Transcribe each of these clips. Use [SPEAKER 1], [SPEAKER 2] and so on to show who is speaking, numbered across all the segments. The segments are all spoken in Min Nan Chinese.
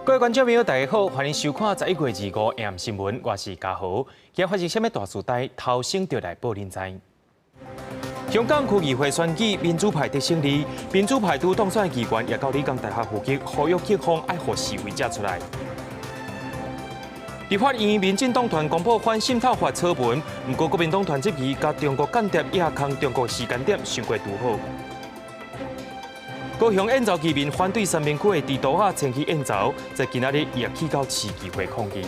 [SPEAKER 1] 各位觀眾朋友，大家好，歡迎收看11月25 AM 新聞，我是嘉豪。今日發生啥物大事代，頭先就來報恁知。香港區議會選舉，民主派得勝利，民主派拄當選議員也到理工大學附近呼籲警方愛予示威者出來。立法院民進黨團公布反滲透法草文，毋過國民黨團質疑共中國間諜倚空中國時間點傷過拄好。高雄燕巢居民反對三民區的豬肚仔遷去燕巢，在今仔日也去到市議會抗議。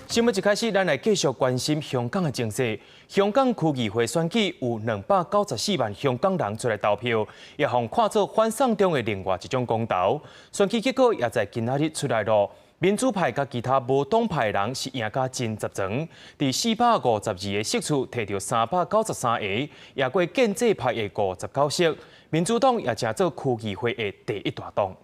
[SPEAKER 1] 新聞一開始，咱來繼續關心香港的情勢。香港區議會選舉有294萬香港人出來投票，也予看做反送中的另外一種公投。選舉結果也在今仔日出來囉。民主派佮其他無黨派人是贏甲真濟濟，佇452个席次提著393个，贏過建制派的59席。民主黨也成做區議會的第一大黨。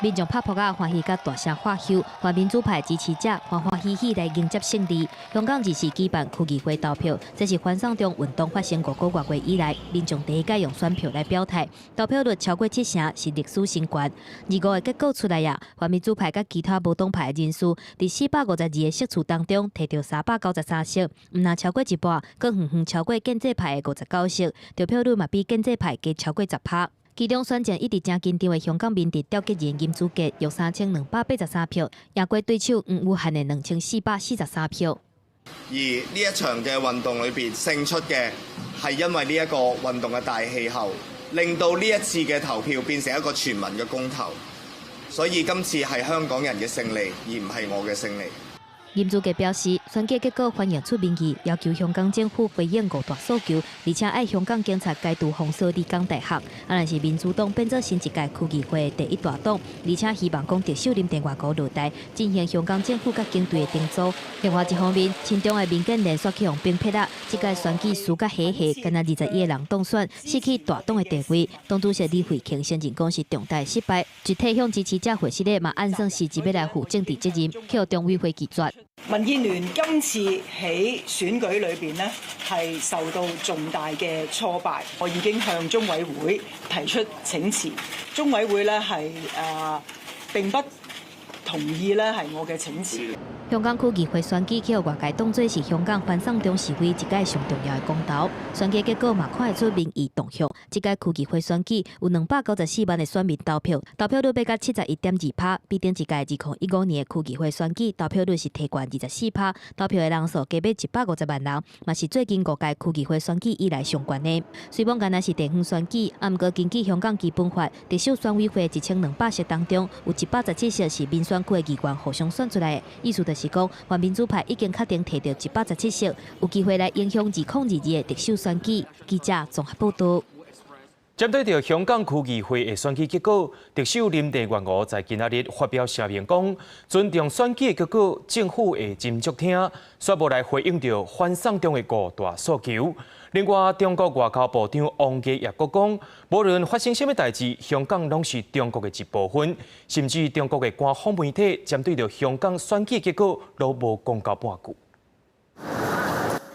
[SPEAKER 2] 民眾拍噗仔歡喜佮大聲喝唏，泛民主派支持者歡歡喜喜來迎接勝利。香港二四舉辦區議會投票，這是反送中運動發生5個外月以來，民眾第一擺用選票來表態，投票率超過七成，是歷史新高。25的結果出來啊，泛民主派佮其他無黨派的人士，佇452个席次當中，提著393席，毋但超過一半，閣遠遠超過建制派的59席，得票率嘛比建制派加超過10趴。其中選戰一直誠緊張的香港民陣召集人金子傑用3283票，贏過對手黃毓漢的2443票。
[SPEAKER 3] 而呢一場嘅運動裏邊勝出嘅係因為呢一個運動嘅大氣候，令到呢一次嘅投票變成一個全民嘅公投，所以今次係香港人嘅勝利，而唔係我嘅勝利。
[SPEAKER 2] 金子傑表示，選舉結果反映出民意，要求香港政府回應五大訴求，而且愛香港警察解除封鎖理工大學。啊，若是民主黨變做新一屆區議會的第一大黨，而且希望講特首林鄭月娥落台，進行香港政府佮警隊的重組。另外一方面，親中的民建聯煞去予兵撇啊，這屆選舉輸甲稀稀，干焦21个人當選，失去大黨的地位。黨主席李慧瓊承認講是重大失敗，集體向支持者會失禮嘛按算辭職欲來負政治責任，予中委會拒絕。
[SPEAKER 4] 民建聯今次喺選舉裏邊呢，係受到重大嘅挫敗。我已經向中委會提出請辭，中委會呢係並不同意呢係我嘅請辭。
[SPEAKER 2] 香港區議會選舉予外界當做是香港反送中示威一屆上重要的公投，選舉結果嘛看會出民意動向。這屆區議會選舉有294萬的選民投票，投票率爬到71.2趴，比頂一屆2015年的區議會選舉投票率是提懸24趴，投票的人數加欲150萬人，嘛是最近五屆區議會選舉以來上懸的。雖罔干焦是地方選舉，啊毋過根據香港基本法，特首選委會1200席當中，有117席是民選區的議員互相選出來的，意思就是講，泛民主派已經確定提著117席，有機會來影響2022的特首選舉。記者綜合報道。
[SPEAKER 1] 針對著香港區議會的選舉結果，特首林鄭月娥在今仔日發表聲明講，尊重選舉的結果，政府會斟酌聽，煞無來回應著反送中的五大訴求。另外，中國外交部長王毅也閣講，無論發生啥物代誌，香港攏是中國的一部分，甚至中國的官方媒體針對著香港選舉結果，攏無講到半句。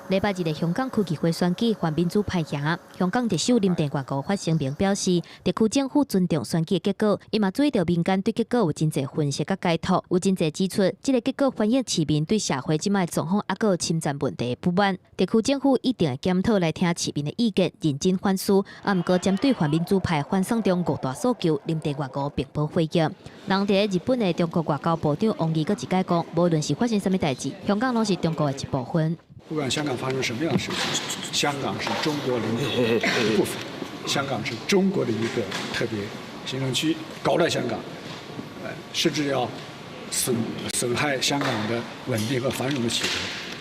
[SPEAKER 2] 禮拜日的香港區議會選舉，泛民主派贏。香港特首林鄭月娥發聲明表示，特區政府尊重選舉結果，伊嘛注意著民間對結果有真濟分析佮解讀，有真濟指出，這个結果反映市民對社會這擺狀況猶閣有侵佔問題的不滿。特區政府一定會檢討來聽市民的意見，認真反思。啊，毋過針對泛民主派反送中五大訴求，林鄭月娥並無回應。人佇日本的中國外交部長王毅閣一擺講，無論是發生啥物代誌，香港攏是中國的一部分。
[SPEAKER 5] 不管香港發生什麼樣的事情，香港是中國領土的一部分，香港是中國的一個特別行政區，搞亂香港，甚至要損害香港的穩定和繁榮的企圖，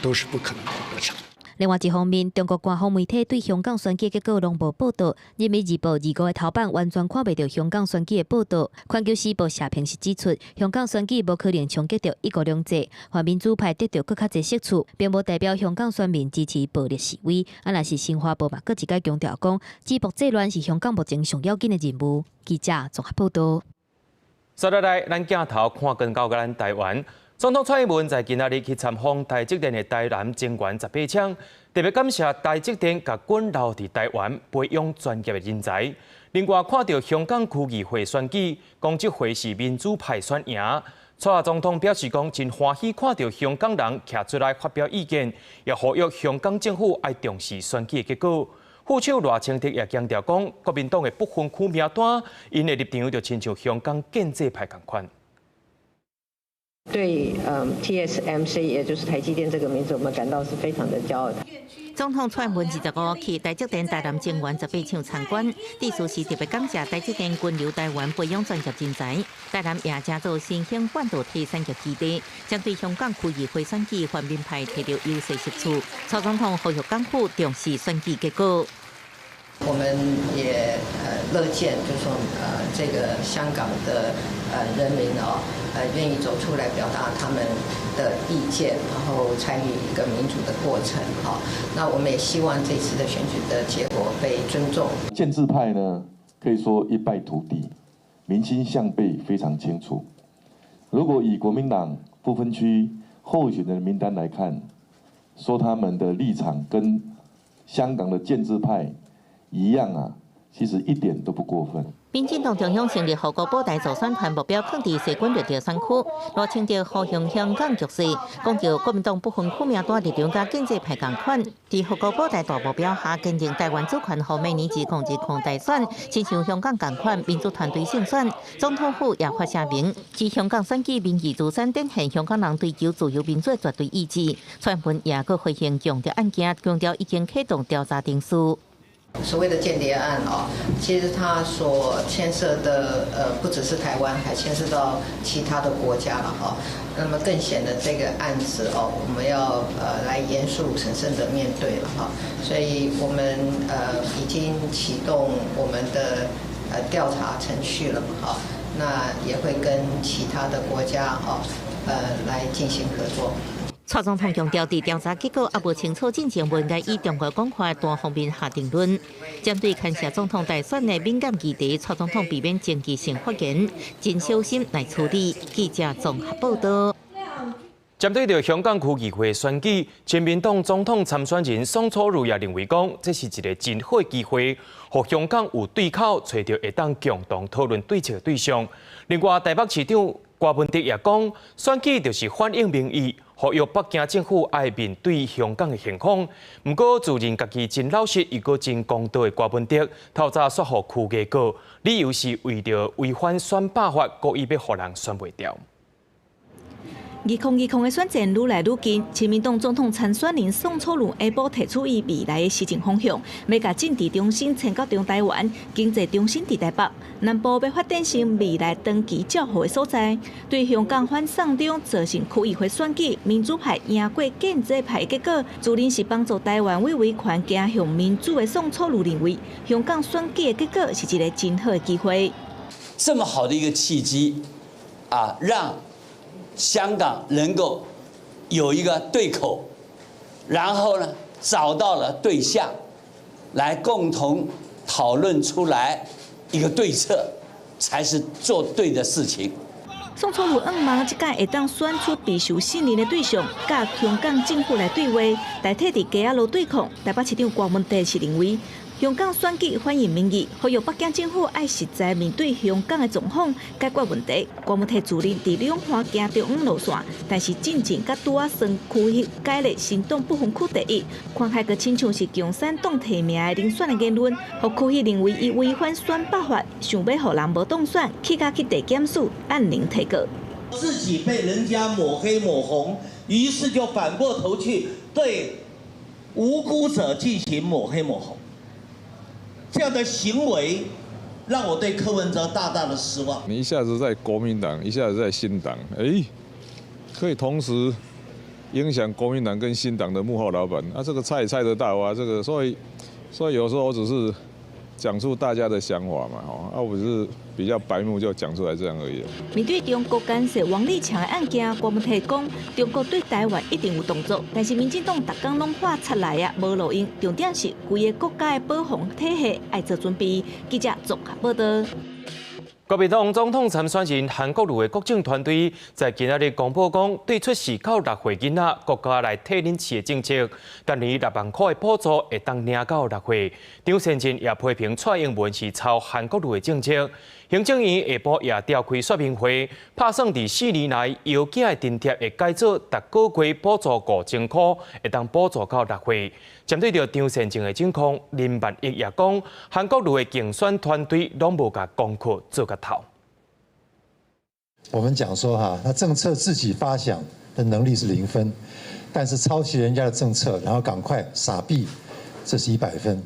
[SPEAKER 5] 都是不可能得逞。
[SPEAKER 2] 另外一方面，中國官方媒體對香港選舉結果攏無報導，《人民日報》25的頭版完全看袂著香港選舉的報導。《環球時報》社評時指出，香港選舉無可能衝擊著一國兩制，泛民主派得著閣較濟席次，並無代表香港選民支持暴力示威。啊，若是新華報嘛，閣一擺強調講，止暴制亂是香港目前上要緊的任務。記者綜合報導。
[SPEAKER 1] 接落來，咱鏡頭看轉到咱台灣。總統蔡英文在今仔日去參訪台積電的台南晶圓十八廠，特別感謝台積電共阮留佇台灣培養專業的人才。另外，看著香港區議會選舉，講這回是民主派選贏。蔡總統表示講，真歡喜看著香港人徛出來發表意見，也呼籲香港政府愛重視選舉的結果。副手賴清德也強調講，國民黨的不分區名單，𪜶的立場就親像香港建制派仝款。
[SPEAKER 6] 對，TSMC，也就是台積電這個名字，我們感到是非常的驕傲。
[SPEAKER 7] 總統蔡英文25去台積電台南晶園18廠參觀，致辭時特別感謝台積電分流台灣培養專業人才，台南也成做新興半導體產業基地，針對香港區議會選舉泛民派提著優勢席次，蔡總統呼籲港府重視選舉結果。
[SPEAKER 6] 我們也樂見，就是說這個香港的人民哦，願意走出來表達他們的意見，然後參與一個民主的過程。哈，那我們也希望這次的選舉的結果被尊重。
[SPEAKER 8] 建制派呢，可以說一敗塗地，民心向背非常清楚。如果以國民黨不分區候選人名單來看，說他們的立場跟香港的建制派一樣啊，其實一點都不過分。
[SPEAKER 7] 民進黨中央成立護國保台助選團，目標囥佇西滾綠地選區。賴清德呼應香港局勢，講著國民黨不分區名單立場佮建制派仝款，佇護國保台大目標下，堅定台灣主權，予明年2020大選，親像香港仝款，民主團隊勝選。總統府也發聲明，指香港選舉民意如山，展現香港人追求自由民主的絕對意志。蔡英文也閣回應共諜案件，強調已經啟動調查程序。
[SPEAKER 6] 所謂的間諜案哦，其實它所牽涉的不只是台灣，還牽涉到其他的國家了哈。那麼更顯得這個案子哦，我們要來嚴肅審慎的面對了哈。所以我們已經啟動我們的調查程序了嘛哈。那也會跟其他的國家哦來進行合作。
[SPEAKER 7] 蔡總統強調，佇調查結果猶無清楚進前，無應該以中國講話單方面下定論。針對牽涉總統大選的敏感議題，蔡總統避免政治性發言，真小心來處理。記者綜合報道。
[SPEAKER 1] 針對著香港區議會選舉，親民黨總統參選人宋楚瑜也認為講，這是一個真好的機會，予香港有對口，揣著會當共同討論對策的對象。另外，台北市長柯文哲也講，選舉就是反映民意，呼籲北京政府愛面對香港的現況。毋過，自認家己真老實，又閣真公道的柯文哲，透早煞予區議告，理由是為著違反選罷法，故意欲予人選袂著。
[SPEAKER 9] 2020的選戰愈來愈近，親民黨總統參選人宋楚瑜下晡提出伊未來的施政方向，欲共政治中心遷到中台灣，經濟中心佇台北，南部欲發展成未來長期照護的所在。對香港反送中造成區議會選舉，民主派贏過建制派的結果，自認是幫助台灣為維權走向民主的宋楚瑜認為，香港選舉的結果是一個真好的機會。
[SPEAKER 10] 這麼好的一個契機，啊，讓香港能夠有一個對口，然後呢，找到了對象，來共同討論出來一個對策，才是做對的事情。
[SPEAKER 9] 宋楚瑜向望這擺會當選出備受信任的對象，佮香港政府來對話，代替佇街仔路對抗。台北市長柯文哲是認為，香港選舉反映民意，呼籲北京政府愛實在面對香港的狀況，解決問題。柯文哲自認佇兩岸行中央路線，但是進前佮拄仔算區域改列新黨不分區第一，看起來閣親像是共產黨提名的人選的言論，予區議認為伊違反選罷法，想欲予人無當選，去共去地檢署按鈴提告。
[SPEAKER 11] 自己被人家抹黑抹紅，於是就反過頭去對無辜者進行抹黑抹紅。這樣的行為讓我對柯文哲大大的失望。
[SPEAKER 12] 你一下子在國民黨，一下子在新黨，哎，可以同時影響國民黨跟新黨的幕後老闆，啊，這個猜也猜得到啊，這個所以有時候我只是講出大家的想法嘛，吼，啊，我是比較白目就講出來這樣而已。
[SPEAKER 9] 面對中國干涉王立強的案件，柯文哲講中國對台灣一定有動作，但是民進黨逐工攏喊賊來啊，無路用。重點是規个國家的保防體系愛做準備。記者綜合報道。
[SPEAKER 1] 國民黨總統參選人韓國瑜的國政團隊在今仔日公布講，對出世到6歲囡仔，國家來替恁飼的政策，逐年6萬箍的補助會當領到6歲。張善政也批評蔡英文是抄韓國瑜的政策。行政院下晡也召開說明會，拍算佇4年內藥囝的津貼會改做逐個月補助5000箍，會當補助到6歲。針對著張善政的指控，林萬億也講，韓國瑜的競選團隊攏無共功課做甲透。
[SPEAKER 13] 我們講說哈，他政策自己發想的能力是0分，但是抄襲人家的政策，然後趕快撒幣，這是100分。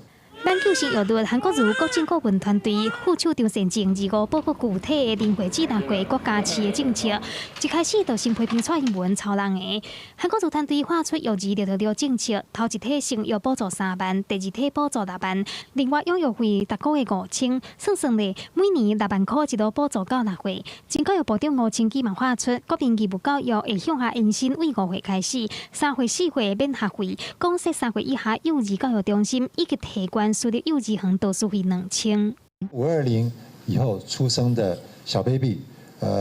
[SPEAKER 14] 挽救生育率，韓國瑜國政顧問團隊副手張善政25報告具體的零歲至6歲國家飼的政策，一開始就先批評蔡英文抄人的。韓國瑜團隊發出育兒666政策，頭一梯生育補助3萬，第二梯補助6萬，另外養育費逐個月5000，算算咧，每年6萬箍一路補助到6歲。前教育部長吳清基嘛發出國民義務教育會向下延伸，為5歲開始，3歲4歲免學費，講設3歲以下幼兒教育中心以及提懸私立幼稚園導師費2000。
[SPEAKER 13] 520以後出生的小 baby，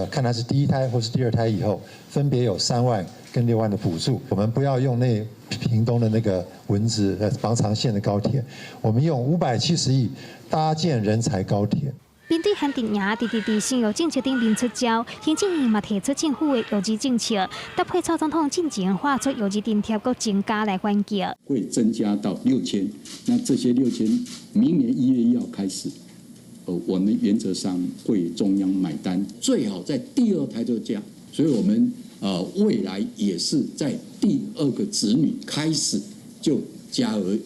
[SPEAKER 13] 看他是第一胎或是第二胎以後，分別有3萬跟6萬的補助。我們不要用那屏東的那個蚊子防長線的高鐵，我們用570億搭建人才高鐵。
[SPEAKER 14] 面對韓陣營直直佇生育政策頂面出招，行政院嘛提出政府的育兒政策，搭配蔡總統進前發出育兒津貼閣增加來反擊。
[SPEAKER 15] 會增加到六千，那這些六千，明年1月1號開始，我們原則上會中央買單，最好在第二胎就加，所以我們未來也是在第二個子女開始就加額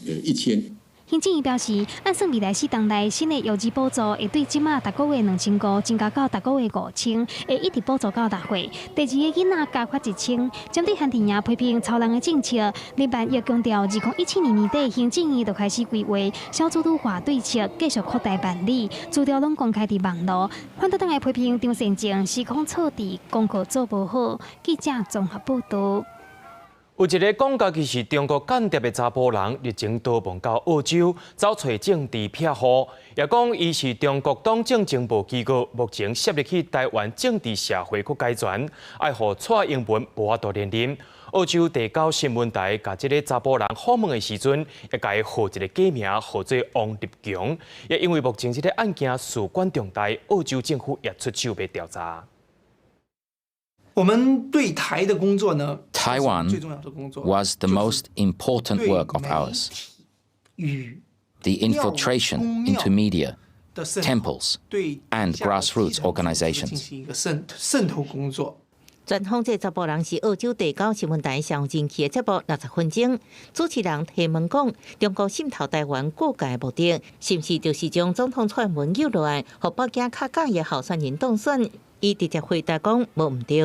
[SPEAKER 15] 1000。
[SPEAKER 14] 行政院表示，按算未來4冬內新的育兒補助會對這馬逐個月2500增加到逐個月5000，會一直補助到6歲。第二个囡仔加發1000。針對韓陣營批評抄人的政策，林萬億強調，2017年年底行政院就開始規劃少子女化對策，繼續擴大辦理，資料攏公開佇網路。反對黨來批評張善政時空錯置，功課做無好。記者綜合報導。
[SPEAKER 1] 有一个講家己是中國間諜的查埔人，日前逃亡到澳洲，走揣政治庇護，也講伊是中國黨政情報機構，目前涉入去台灣政治社會閣改選，愛予蔡英文無法度連任。澳洲第九新聞台共這个查埔人訪問的時陣，也共伊號一个假名，號做王立強。也因為目前這个案件事關重大，澳洲政府也出手欲調查。
[SPEAKER 16] 我們對台的工作呢，
[SPEAKER 17] Taiwan
[SPEAKER 16] 最重要的工作
[SPEAKER 17] was the most important work of ours. The infiltration into media, temples, and grassroots organizations.
[SPEAKER 16] 進行一個滲透工作。
[SPEAKER 7] 專訪這查埔人是澳洲第九新聞台上人氣的節目60分鐘，主持人提問講：中國滲透台灣各界的目的，是毋是就是將總統蔡英文救落來，予北京較佮意的候選人當選？伊直接回答講無毋對。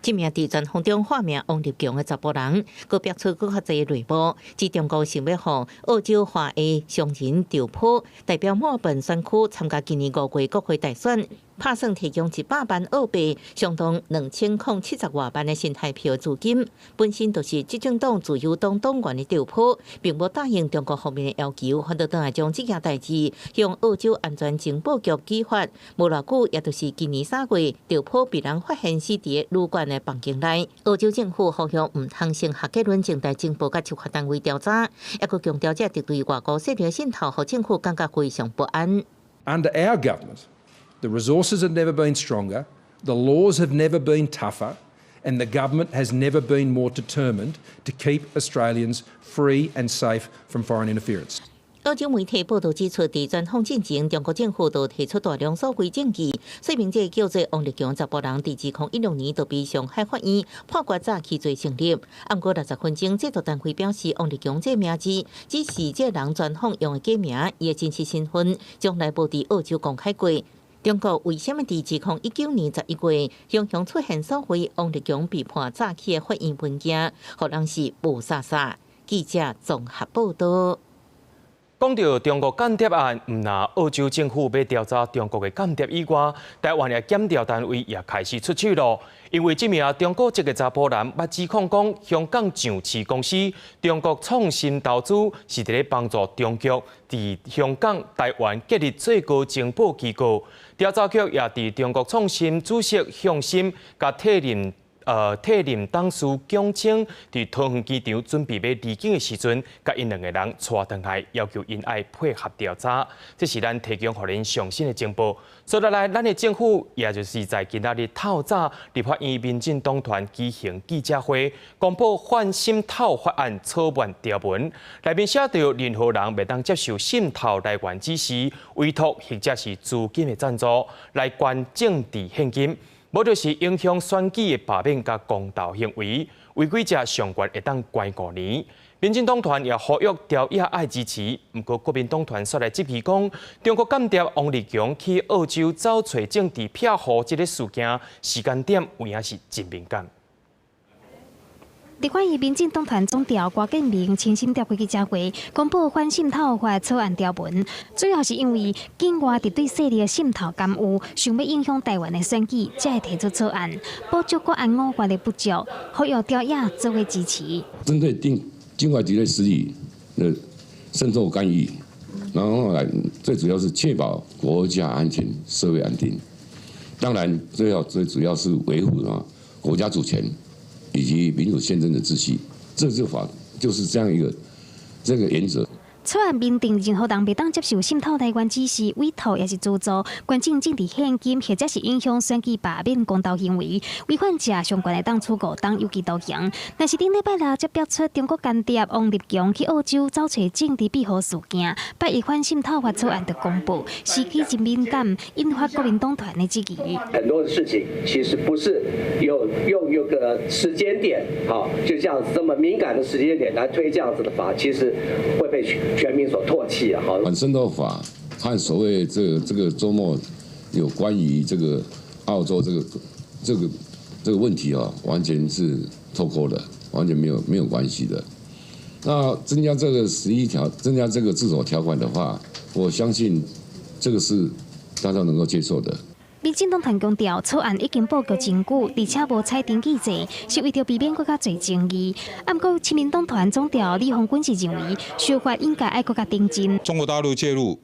[SPEAKER 7] 這名佇專訪中化名王立強的查埔人，閣爆出閣較濟內幕，指中國想欲予澳洲華裔商人趙樸代表墨爾本選區參加今年5月國會大選，拍算提供100萬澳幣，相當2070外萬的新台幣資金。本身就是執政黨自由黨黨員的趙樸，並無答應中國方面的要求，反倒轉來將這件代誌向澳洲安全情報局舉發。無偌久，也就是今年3月，趙樸被人發現死佇旅館的房間內。澳洲政府呼籲毋通先下結論，靜待情報佮執法單位調查，抑閣強調這敵對外國勢力滲透，予政府感覺非常不安。
[SPEAKER 18] Under our government, the resources have never been stronger, the laws have never been tougher, and the government has never been more determined to keep Australians free and safe from foreign interference.
[SPEAKER 7] 澳洲媒體報道指出，佇專訪進前，中國政府就提出大量所謂證據，說明這个叫做王立強查埔人，佇2016年就被上海法院判決詐欺罪成立。毋過60分鐘製作單位表示，王立強這名字只是這人專訪用的假名，伊的真實身份從來無佇澳洲公開過。中國為啥物佇2019年11月，雄雄出現所謂王立強被判詐欺的法院文件，予人是霧煞煞。記者綜合報道。
[SPEAKER 1] 講到中國間諜案，毋但澳洲政府欲調查中國的間諜以外，台灣的檢調單位也開始出手囉。因為這名中國籍的查埔男，捌指控講香港上市公司中國創新投資是佇咧幫助中共佇香港、台灣建立最高情報機構。調查局也佇中國創新主席向心佮替任董事蔣清佇桃園機場準備欲離境的時陣，共𪜶兩个人帶轉來，要求𪜶愛配合調查。這是咱提供予恁上新的情報。接落來，咱的政府也就是在今仔日透早立法院民進黨團舉行記者會，公布反滲透法案草案條文，內面寫著任何人袂當接受滲透來源指示、委託或者是資金的贊助來捐政治獻金。無就是影響選舉的罷免佮公投行為，違規者上懸會當關5年。民進黨團也呼籲朝野愛支持，毋過國民黨團煞來質疑講，中國間諜王立強去澳洲走揣政治庇護這个事件時間點有影是真敏感。
[SPEAKER 14] 立法院民進黨團總召郭建明親身召開記者會，公布反滲透法草案條文，主要是因為境外敵對勢力的滲透干預，想欲影響台灣的選舉，才會提出草案，補足國安五法的不足，呼籲朝野做伙支持。
[SPEAKER 19] 針對境外敵對勢力的滲透干預，然後來最主要是確保國家安全、社會安定。當然，最後最主要是維護啊國家主權以及民主憲政的秩序，這個法就是這樣一個這個原則。
[SPEAKER 14] 草案明定，任何人袂當接受滲透來源指示、委託抑是資助、捐贈政治獻金，或者是影響選舉罷免公投行為，違反者上懸會當處5冬有期徒刑。但是頂禮拜六才爆出中國間諜王立強去澳洲走揣政治庇護事件，拜一反滲透法草案就公布，時機真敏感，引發國民黨團的質疑。
[SPEAKER 20] 很多的事情其實不是有用一個時間點，好，就這樣子這麼敏感的時間點來推這樣子的法，其實會被全民所唾棄啊！
[SPEAKER 19] 反滲透法和所謂這個週末有關於這個澳洲這個問題啊，完全是脫鈎的，完全沒有關係的。那增加這個11條，增加這個自首條款的話，我相信這個是大家能夠接受的。
[SPEAKER 14] 民進黨團強調，草案已經布局真久，而且無採登記制，是為著避免閣較濟爭議。毋過，親民黨團總召李鴻鈞是認為，修法應該愛閣較認真。
[SPEAKER 21] 中國大陸介入，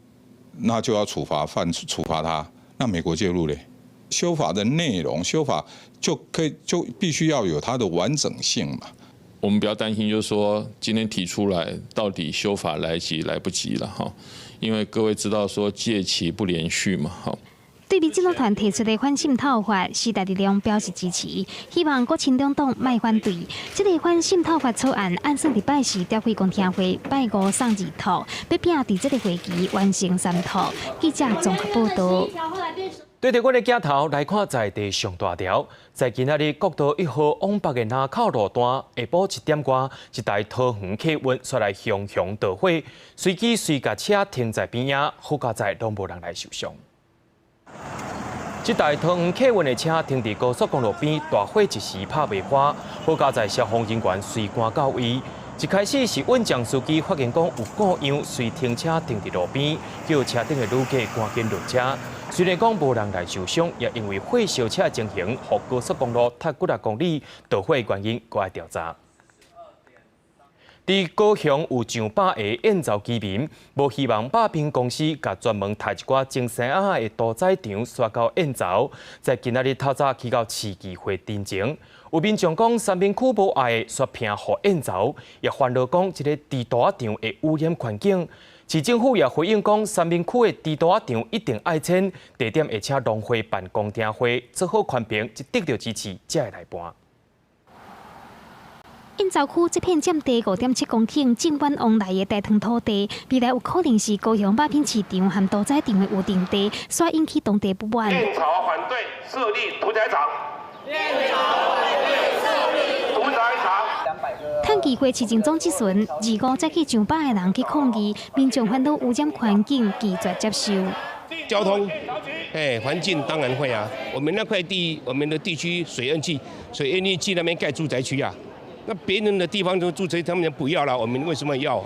[SPEAKER 21] 那就要處罰他。那美國介入咧？修法的內容，修法就可以就必須要有它的完整性嘛。
[SPEAKER 22] 我們比較擔心，就是說今天提出來，到底修法來及來不及了哈？因為各位知道說屆期不連續嘛，哈。
[SPEAKER 14] 對民進黨團提出的反滲透法，時代力量表示支持，希望國親兩黨莫反對。這个反滲透法草案按算禮拜四召開公聽會，拜五送二讀，欲拼佇這个會期完成三讀。記者綜合報導。
[SPEAKER 1] 對著阮的鏡頭來看，在地上大條，在今仔日國道1號往北的林口路段，下晡1點外，一台桃園客運煞來熊熊著火，隨機隨共車停在邊仔，好佳哉攏無人來受傷。這台桃園客運的車停佇高速公路邊，大火一時拍袂花，好佳哉消防人員隨趕到位。一開始是運將司機發現講有故障，隨停車停佇路邊，叫車頂的旅客趕緊落車。雖然講無人來受傷，也因為火燒車情形，予高速公路塞幾若公里，著火原因閣愛調查。佇高雄有上百个燕巢居民，無希望肉品公司共專門刣一寡精生仔的屠宰場徙到燕巢，在今仔日透早去到市議會陳情，有民眾講三民區無愛的，煞拼予燕巢，也煩惱講這个豬屠仔場會污染環境。市政府也回應講，三民區的豬屠仔場一定愛遷，地點會請農會辦公聽會，做好環評，一得著支持才會來搬。
[SPEAKER 14] 燕巢區這片佔地5.7公頃、政遠往來的大塘土地，未來有可能是高雄肉品市場和屠宰場的預定地，煞引起當地不滿。
[SPEAKER 23] 燕巢反對設立屠宰場。燕巢反對設立屠宰場。
[SPEAKER 14] 趁機會市政總質詢，二五再去上百个人去抗議，民眾煩惱污染環境，拒絕接受。
[SPEAKER 24] 交通，哎，環境當然會啊。我們那塊地，我們的地區水恩區，水恩區那邊蓋住宅區啊。那別人的地方都住宅，他們不要了，我們為什麼要？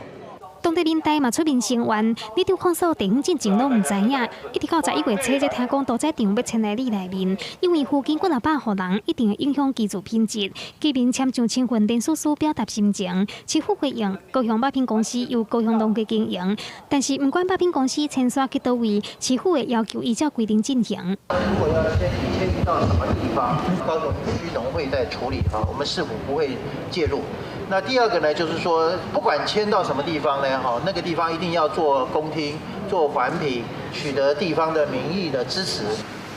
[SPEAKER 14] 當地民代嘛出面聲援，里長控訴地方進前攏毋知影，一直到11月初才聽講屠宰場欲遷來里內面，因為附近幾若百戶人一定會影響居住品質。居民簽上千份聯署書表達心情，市府回應高雄肉品公司由高雄農會經營，但是毋管肉品公司遷徙去佗位，市府會要求依照規定進行。
[SPEAKER 2] 如果要遷移到什麼地方，高雄區農會在處理啊，我們市府不會介入。那第二個呢，就是說，不管遷到什麼地方呢，哈，那個地方一定要做公聽、做環評，取得地方的民意的支持。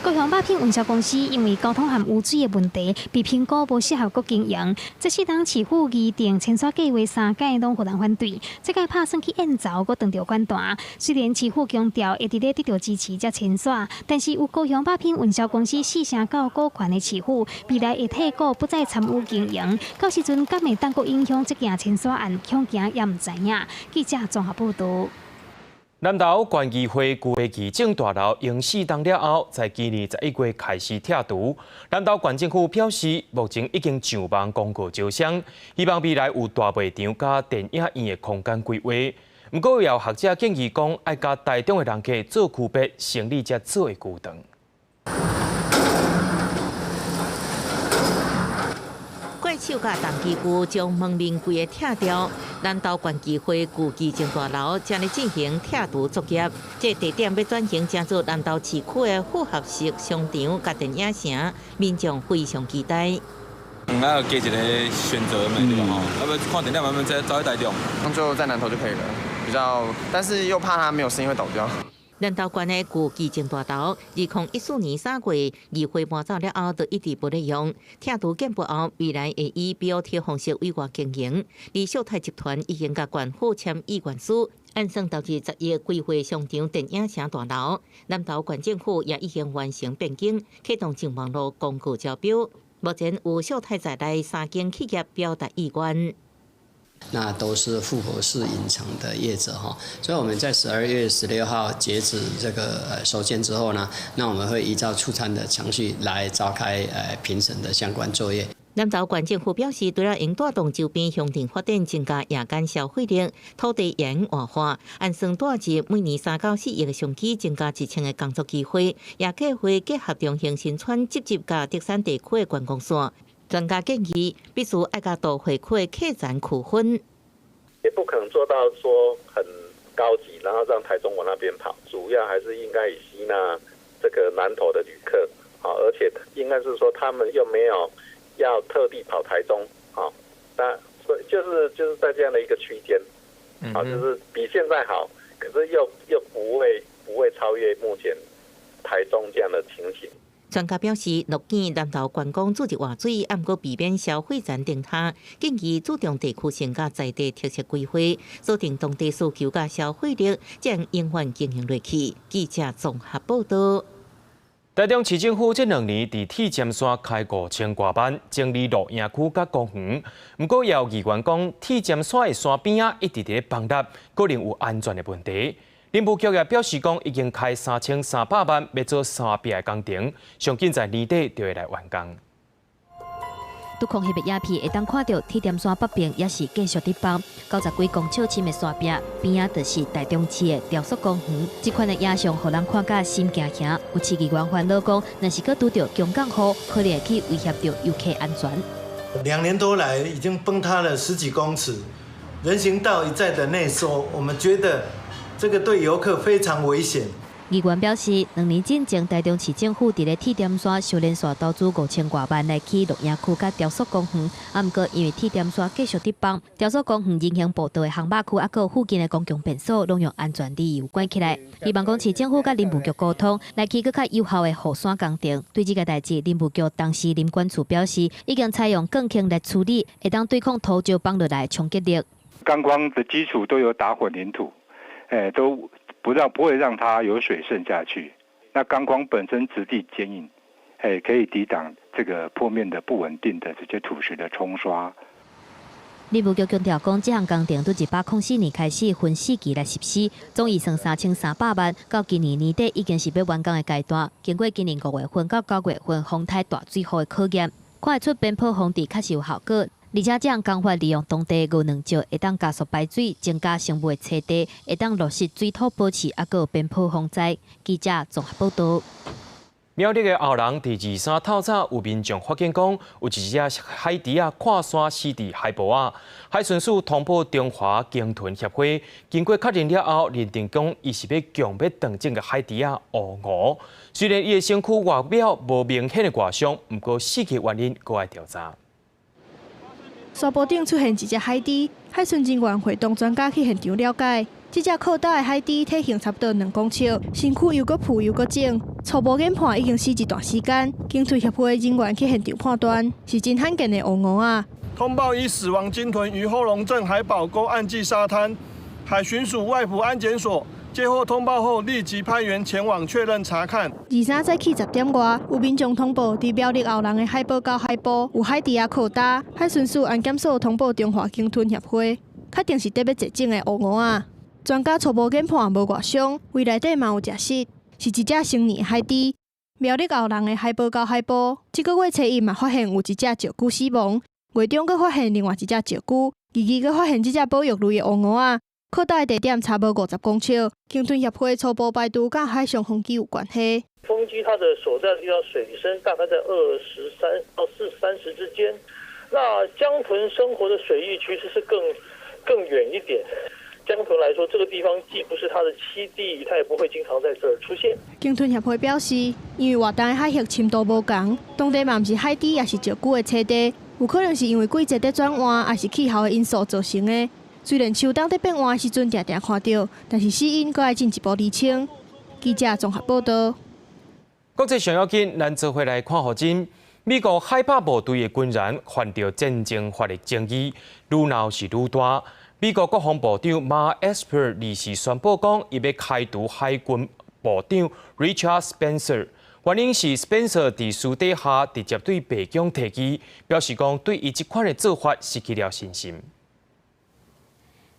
[SPEAKER 14] 高雄肉品運銷公司因為交通和污水的問題，被評估無適合閣經營。這世人市府擬定遷徙計劃三屆攏予人反對，這屆拍算去演奏閣當著反彈。雖然市府強調會佇咧得到支持才遷徙，但是有高雄肉品運銷公司4成9股權的市府，未來會退股不再參與經營。到時陣敢會當閣影響這件遷徙案，恐驚也毋知影。記者綜合報導。
[SPEAKER 1] 南投縣議會舊的議政大樓用4冬了後，在今年11月開始拆除。南投縣政府表示，目前已經上網公告招商，希望未來有大賣場佮電影院的空間規劃。毋過有學者建議講，愛佮台中的人客做區別，生理才做會久長。
[SPEAKER 7] 怪手佮重機具將門面規个拆掉，南投縣議會舊議政大樓正咧進行拆除作業。這地點欲轉型成做南投市區的複合式商場佮電影城，民眾非常期待。
[SPEAKER 3] 啊，加一個選擇嘛，對吧？吼，啊欲看電影，慢慢再走去台中，
[SPEAKER 4] 就在南投就可以了，比較，但是又怕它沒有聲音會倒掉。
[SPEAKER 7] 南投縣的舊議政大樓，2014年3月議會搬走了後，就一直無咧用。拆除建部後，未來會以 BOT 方式委外經營。而秀泰集團已經佮縣府簽意願書，按算投資10億規劃商場電影城大樓。南投縣政府也已經完成變更，啟動上網路公告招標。目前有秀泰在內三間企業表達意願。
[SPEAKER 5] 那都是複合式影城的業者哈，所以我們在12月16號截止這個收件之後呢，那我們會依照出餐的程序來召開評審的相關作業。
[SPEAKER 7] 南投縣政府表示，除了用帶動周邊鄉鎮發展，增加夜間消費力，土地也用活化，按算帶入每年3到4億的商機，增加1000個工作機會，也計劃結合中興新村直接佮竹山地區的觀光線。專家建議，必須愛佮都會區的客層區分，
[SPEAKER 25] 也不可能做到說很高級，然後讓台中往那邊跑。主要還是應該以吸納這個南投的旅客，而且應該是說他們又沒有要特地跑台中，那所以就是在這樣的一個區間，就是比現在好，可是又不會超越目前台中這樣的情形。
[SPEAKER 7] 專家表示，樂見南投觀光注入活水，毋過避免消費層崩塌，建議注重地區性佮在地特色規劃，鎖定當地需求佮消費力，才能永遠經營落去。記者綜合報導。
[SPEAKER 1] 台中市政府這兩年佇鐵尖山開5000外萬，整理露營區佮公園。毋過也有議員講，鐵尖山的山邊仔一直佇咧崩塌，可能有安全的問題。林務局也表示講，已經開3300萬，欲做山壁的工程，上緊在年底就會來完工。
[SPEAKER 26] 拄空翕的影片會當看著鐵點山北邊也是繼續佇崩，90幾公尺深的山壁邊仔就是台中市的雕塑公園。這款的影像予人看甲心驚驚。有市議員煩惱講，若是閣拄著強降雨，可能會去威脅著遊客安全。
[SPEAKER 27] 2年多來已經崩塌了10幾公尺，人行道一再的內縮，我們覺得這個對遊客非常危險。
[SPEAKER 26] 議員表示，2年進前，台中市政府佇咧鐵點山修連續投資5000外萬來起露營區佮雕塑公園，啊，毋過因為鐵點山繼續佇崩，雕塑公園人行步道的航馬區，猶閣附近的公共便所，攏用安全理由關起來。希望講市政府佮林務局溝通，來起閣較有效的護山工程。對這个代誌，林務局董事林管處表示，已經採用鋼筋來處理，會當對抗土石崩落來的衝擊力。
[SPEAKER 28] 鋼框的基礎都有打混凝土，都不會讓它有水滲下去。那鋼框本身質地堅硬，可以抵擋這個坡面的不穩定的這些土石的沖刷。
[SPEAKER 26] 林務局強調講，這項工程對104年開始分四期來實施，總預算3300萬，到今年年底已經是欲完工的階段。經過今年5月份到9月份風颱大水雨的考驗，看會出邊坡防治確實有效果。而且這項工法利用當地牛卵石，會當加速排水，增加生物的棲地，會當落實水土保持，抑閣有邊坡防災。記者綜合報導。
[SPEAKER 1] 苗栗的後人佇23透早有民眾發現講，有一隻海豬仔跨山死佇海埔仔。海巡署通報中華鯨豚協會，經過確認了後，認定講伊是欲強欲斷種的海豬仔烏鵠。雖然伊的身軀外表無明顯的外傷，毋過死去原因閣愛調查。
[SPEAKER 6] 沙坡頂出現一隻海豬，海巡人員會同專家去現場了解。這隻擴大的海豬體型差不多2公尺，身軀又閣浮又閣腫，初步研判已經死一段時間。鯨豚協會人員去現場判斷，是真罕見的烏鵠仔。
[SPEAKER 8] 通報已死亡鯨豚於後龍鎮海寶溝岸際沙灘，海巡署外埔安檢所接獲通報後，立即派員前往確認查看。
[SPEAKER 6] 23早起10點外，有民眾通報，佇苗栗後龍的海寶溝海埔有海豬仔擴大，海巡署安檢所通報中華鯨豚協會，確定是得欲絕種的烏鵠仔。專家初步研判無外傷，胃內底嘛有食蝕，是一隻成年海豬。苗栗後龍的海寶溝海埔，這個月初一嘛發現有一隻石龜死亡，月中閣發現另外一隻石龜，22閣發現這隻保育類的烏鵠仔，擴大的地點差無50公尺。鯨豚協會初步排除佮海上風機有關係。
[SPEAKER 9] 風機它的所在的地方水深大概在23到30之間，那江豚生活的水域其實是更遠一點。江豚來說，這個地方既不是它的棲地，它也不會經常在這兒出現。
[SPEAKER 6] 鯨豚協會表示，因為活動的海域深度無仝，當地嘛毋是海豬，抑是石龜的棲地，有可能是因為季節佇轉換，抑是氣候的因素造成的。雖然秋冬佇變換的時陣定定看著，但是死因閣愛進一步釐清。記者綜合報導。
[SPEAKER 1] 國際上要緊，咱做伙來看予真。美國海豹部隊的軍人犯著戰爭法的爭議，愈鬧是愈大。美國國防部長馬埃斯珀24宣布講，伊欲開除海軍部長 Richard Spencer，原因是 Spencer 佇私底下直接對白宮提議，表示講對伊這款的做法失去了信心。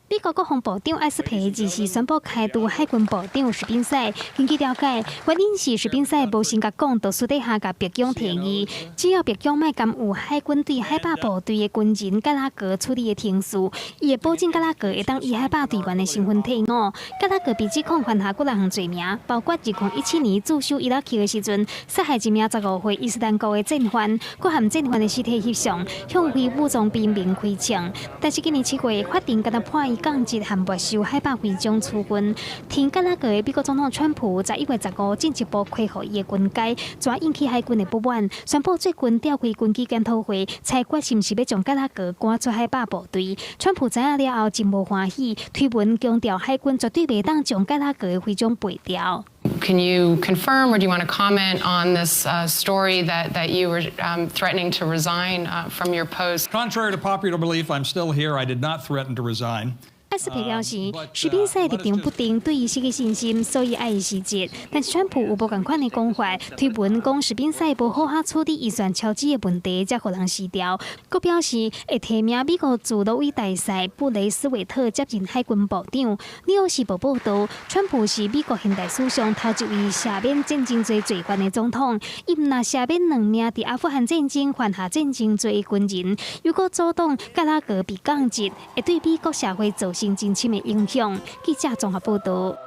[SPEAKER 14] 美國國防部長艾斯培24宣布開除海軍部長史賓塞。根據了解，原因是史賓塞無先共講，就私底下共白宮提議，只要白宮莫干預海軍對海豹部隊的軍人蓋拉格處理的程序，伊會保證蓋拉格會當以海豹隊員的身份退伍。蓋拉格被指控犯下幾若項罪名，包括2017年駐守伊拉克的時陣，殺害一名15歲伊斯蘭國的戰犯，閣含戰犯的屍體翕相，向非武裝兵民開槍。但是今年7月，法庭敢若判伊降職和沒收海豹徽章處分。挺蓋拉格的美國總統川普11月15進一步恢復伊的軍階，怎引起海軍的不滿，宣布最近召開軍紀檢討會，裁決是毋是欲將蓋拉格趕出海豹部隊。川普知影了後真無歡喜，推文強調海軍絕對袂當將蓋拉格的徽章廢掉。
[SPEAKER 10] Can you confirm or do you want to comment on this story that you were threatening to resign from your post?
[SPEAKER 11] Contrary to popular belief, I'm still here. I did not threaten to resign.
[SPEAKER 14] 艾斯培表示，史賓塞立場不定，對伊失去信心，所以愛伊辭職。但是川普有無仝款的講法，推文講史賓塞無好好處理預算超支的問題，才予人辭掉。閣表示會提名美國駐挪威大使布雷斯維特接任海軍部長。紐約時報報導，川普是美國現代史上頭一位赦免戰爭罪罪犯的總統。伊毋若赦免兩名佇阿富汗戰爭犯下戰爭罪的軍人，又閣阻擋蓋拉格被降職，會對美國社會造成真深的影響。記者綜合報導。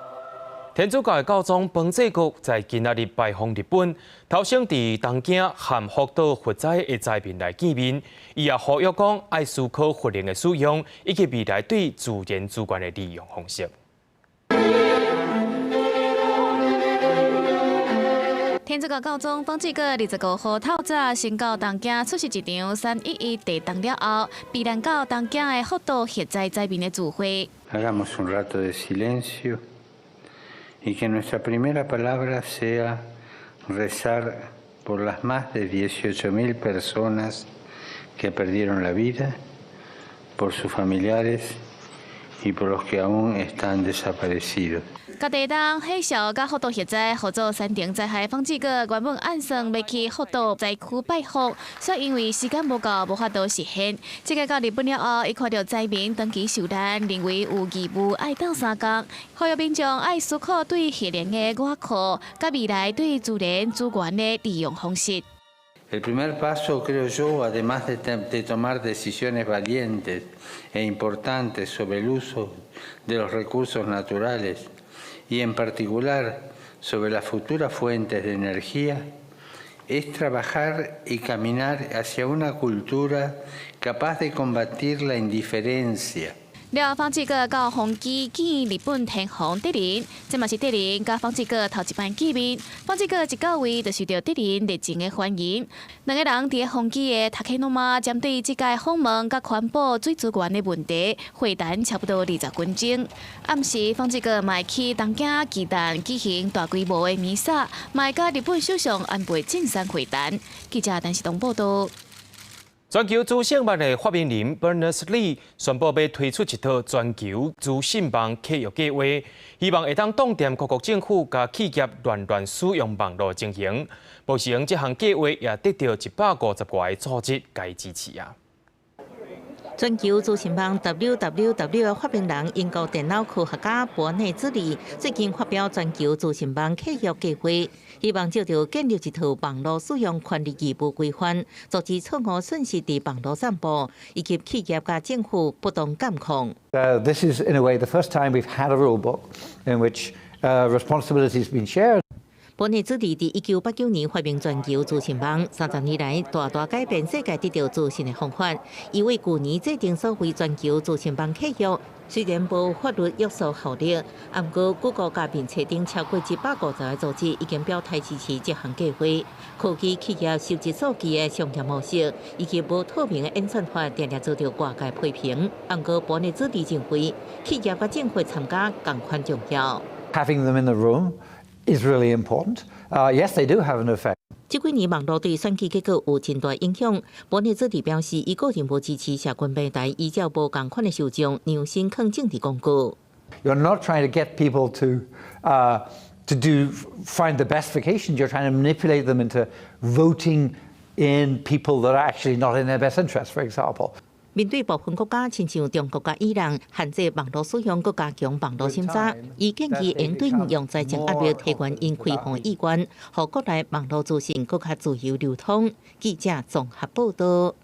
[SPEAKER 1] 天主教的教宗方濟各在今仔日拜訪日本，頭先佇東京和福島核災的災民來見面，伊也呼籲講愛思考核能的使用，以及未來對自然資源的利用方式。
[SPEAKER 12] 天主教教宗方濟各25號透早先到東京出席一場3.11地動了後，避難到東京的福島核災災民的聚會。
[SPEAKER 13] Hagamos un rato de silencio y que nuestra primera palabra sea rezar por las más de 18.000 personas que perdieron la vida, por sus familiares y por los que aún están desaparecidos.
[SPEAKER 12] 佮地动海啸佮福岛核灾合作山顶灾害，方济各原本按算欲去福岛灾区拜访，却因为时间无够，无法度实现。这个到日本了后，伊看著灾民长期受难，认为有义务爱斗相共，呼吁民众爱思考对核能的倚靠，佮未来对自然资源的利用方式。
[SPEAKER 13] El primer paso, creo yo, además de tomar decisiones valientes e importantes sobre el uso de los recursos naturales y en particular sobre las futuras fuentes de energía, es trabajar y caminar hacia una cultura capaz de combatir la indiferencia.
[SPEAKER 12] 了，方志国到宏基见日本天皇德仁，这嘛是德仁佮方志国头一摆见面。方志国一到位就受到德仁热情的欢迎。两个人伫宏基的塔克诺玛针对这届访问佮环保水资源的问题会谈差不多20分钟。暗时，方志国嘛会去东京巨蛋举行大规模的弥撒，嘛会佮日本首相安倍晋三会谈。记者陈世东报道。
[SPEAKER 1] 全球资讯网的发明人 Berners-Lee 宣布欲推出一套全球资讯网契约计划，希望会当挡恬各国政府佮企业乱乱使用网路情形。目前这项计划也得到150外个组织共支持啊。
[SPEAKER 7] 全球资讯网 WWW 的发明人、英国电脑科学家伯内斯利最近发表全球资讯网契约计划，希望藉著建立一套网路使用权利义务规范，阻止错误讯息伫网路散布，以及企业佮政府不当监控。
[SPEAKER 15] This is in a way the first time we've had a rule book in which responsibility has been shared.
[SPEAKER 7] 伯内斯利伫1989年发明全球资讯网，30年来大大改变世界得到资讯的方法。伊为旧年制定所谓全球资讯网契约，虽然无法律约束效力，毋过谷歌佮面册等超过150个组织已经表态支持这项计划。科技企业收集数据的商业模式以及无透明的演算法，定定遭到外界批评。毋过伯内斯利认为，企业佮政府参加仝款重要。
[SPEAKER 15] Having them in the room is really important. Yes, they do have an effect.
[SPEAKER 7] 這幾年網路對選舉結果有真大影響。伯內斯利表示，伊個人無支持社群平台依照無仝款的受眾量身囥政治廣告。
[SPEAKER 15] You're not trying to get people to do find the best vacations. You're trying to manipulate them into voting in people that are actually not in their best interest, for example.
[SPEAKER 7] 面對部分國家，親像中國佮伊朗限制網路使用，閣加強網路審查，伊建議應對用財政壓力提懸𪜶開放意願，予國內網路資訊閣較自由流通。記者綜合報道。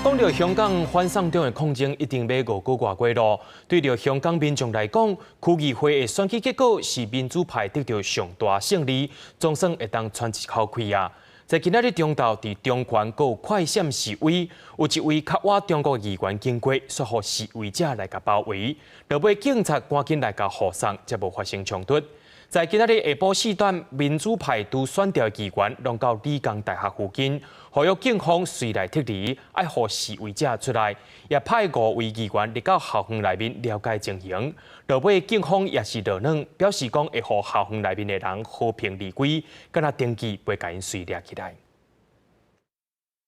[SPEAKER 1] 講到香港反送中的抗爭已經欲5個外月囉。對著香港民眾來講，區議會的選舉結果是民主派得著上大勝利，總算會當喘一口氣啊！在今仔日中晝，佇中環閣有快閃示威，有一位較倚中國議員經過，煞予示威者來共包圍，落尾警察趕緊來共護送，才無發生衝突。在今仔日下晡4點，民主派拄選著的議員攏到理工大學附近，呼籲警方隨來撤離，愛予示威者出來，也派五位議員入到校園內面了解情形。落尾警方也是落軟，表示講會予校園內面的人和平離開，敢若登記袂共𪜶隨掠起來。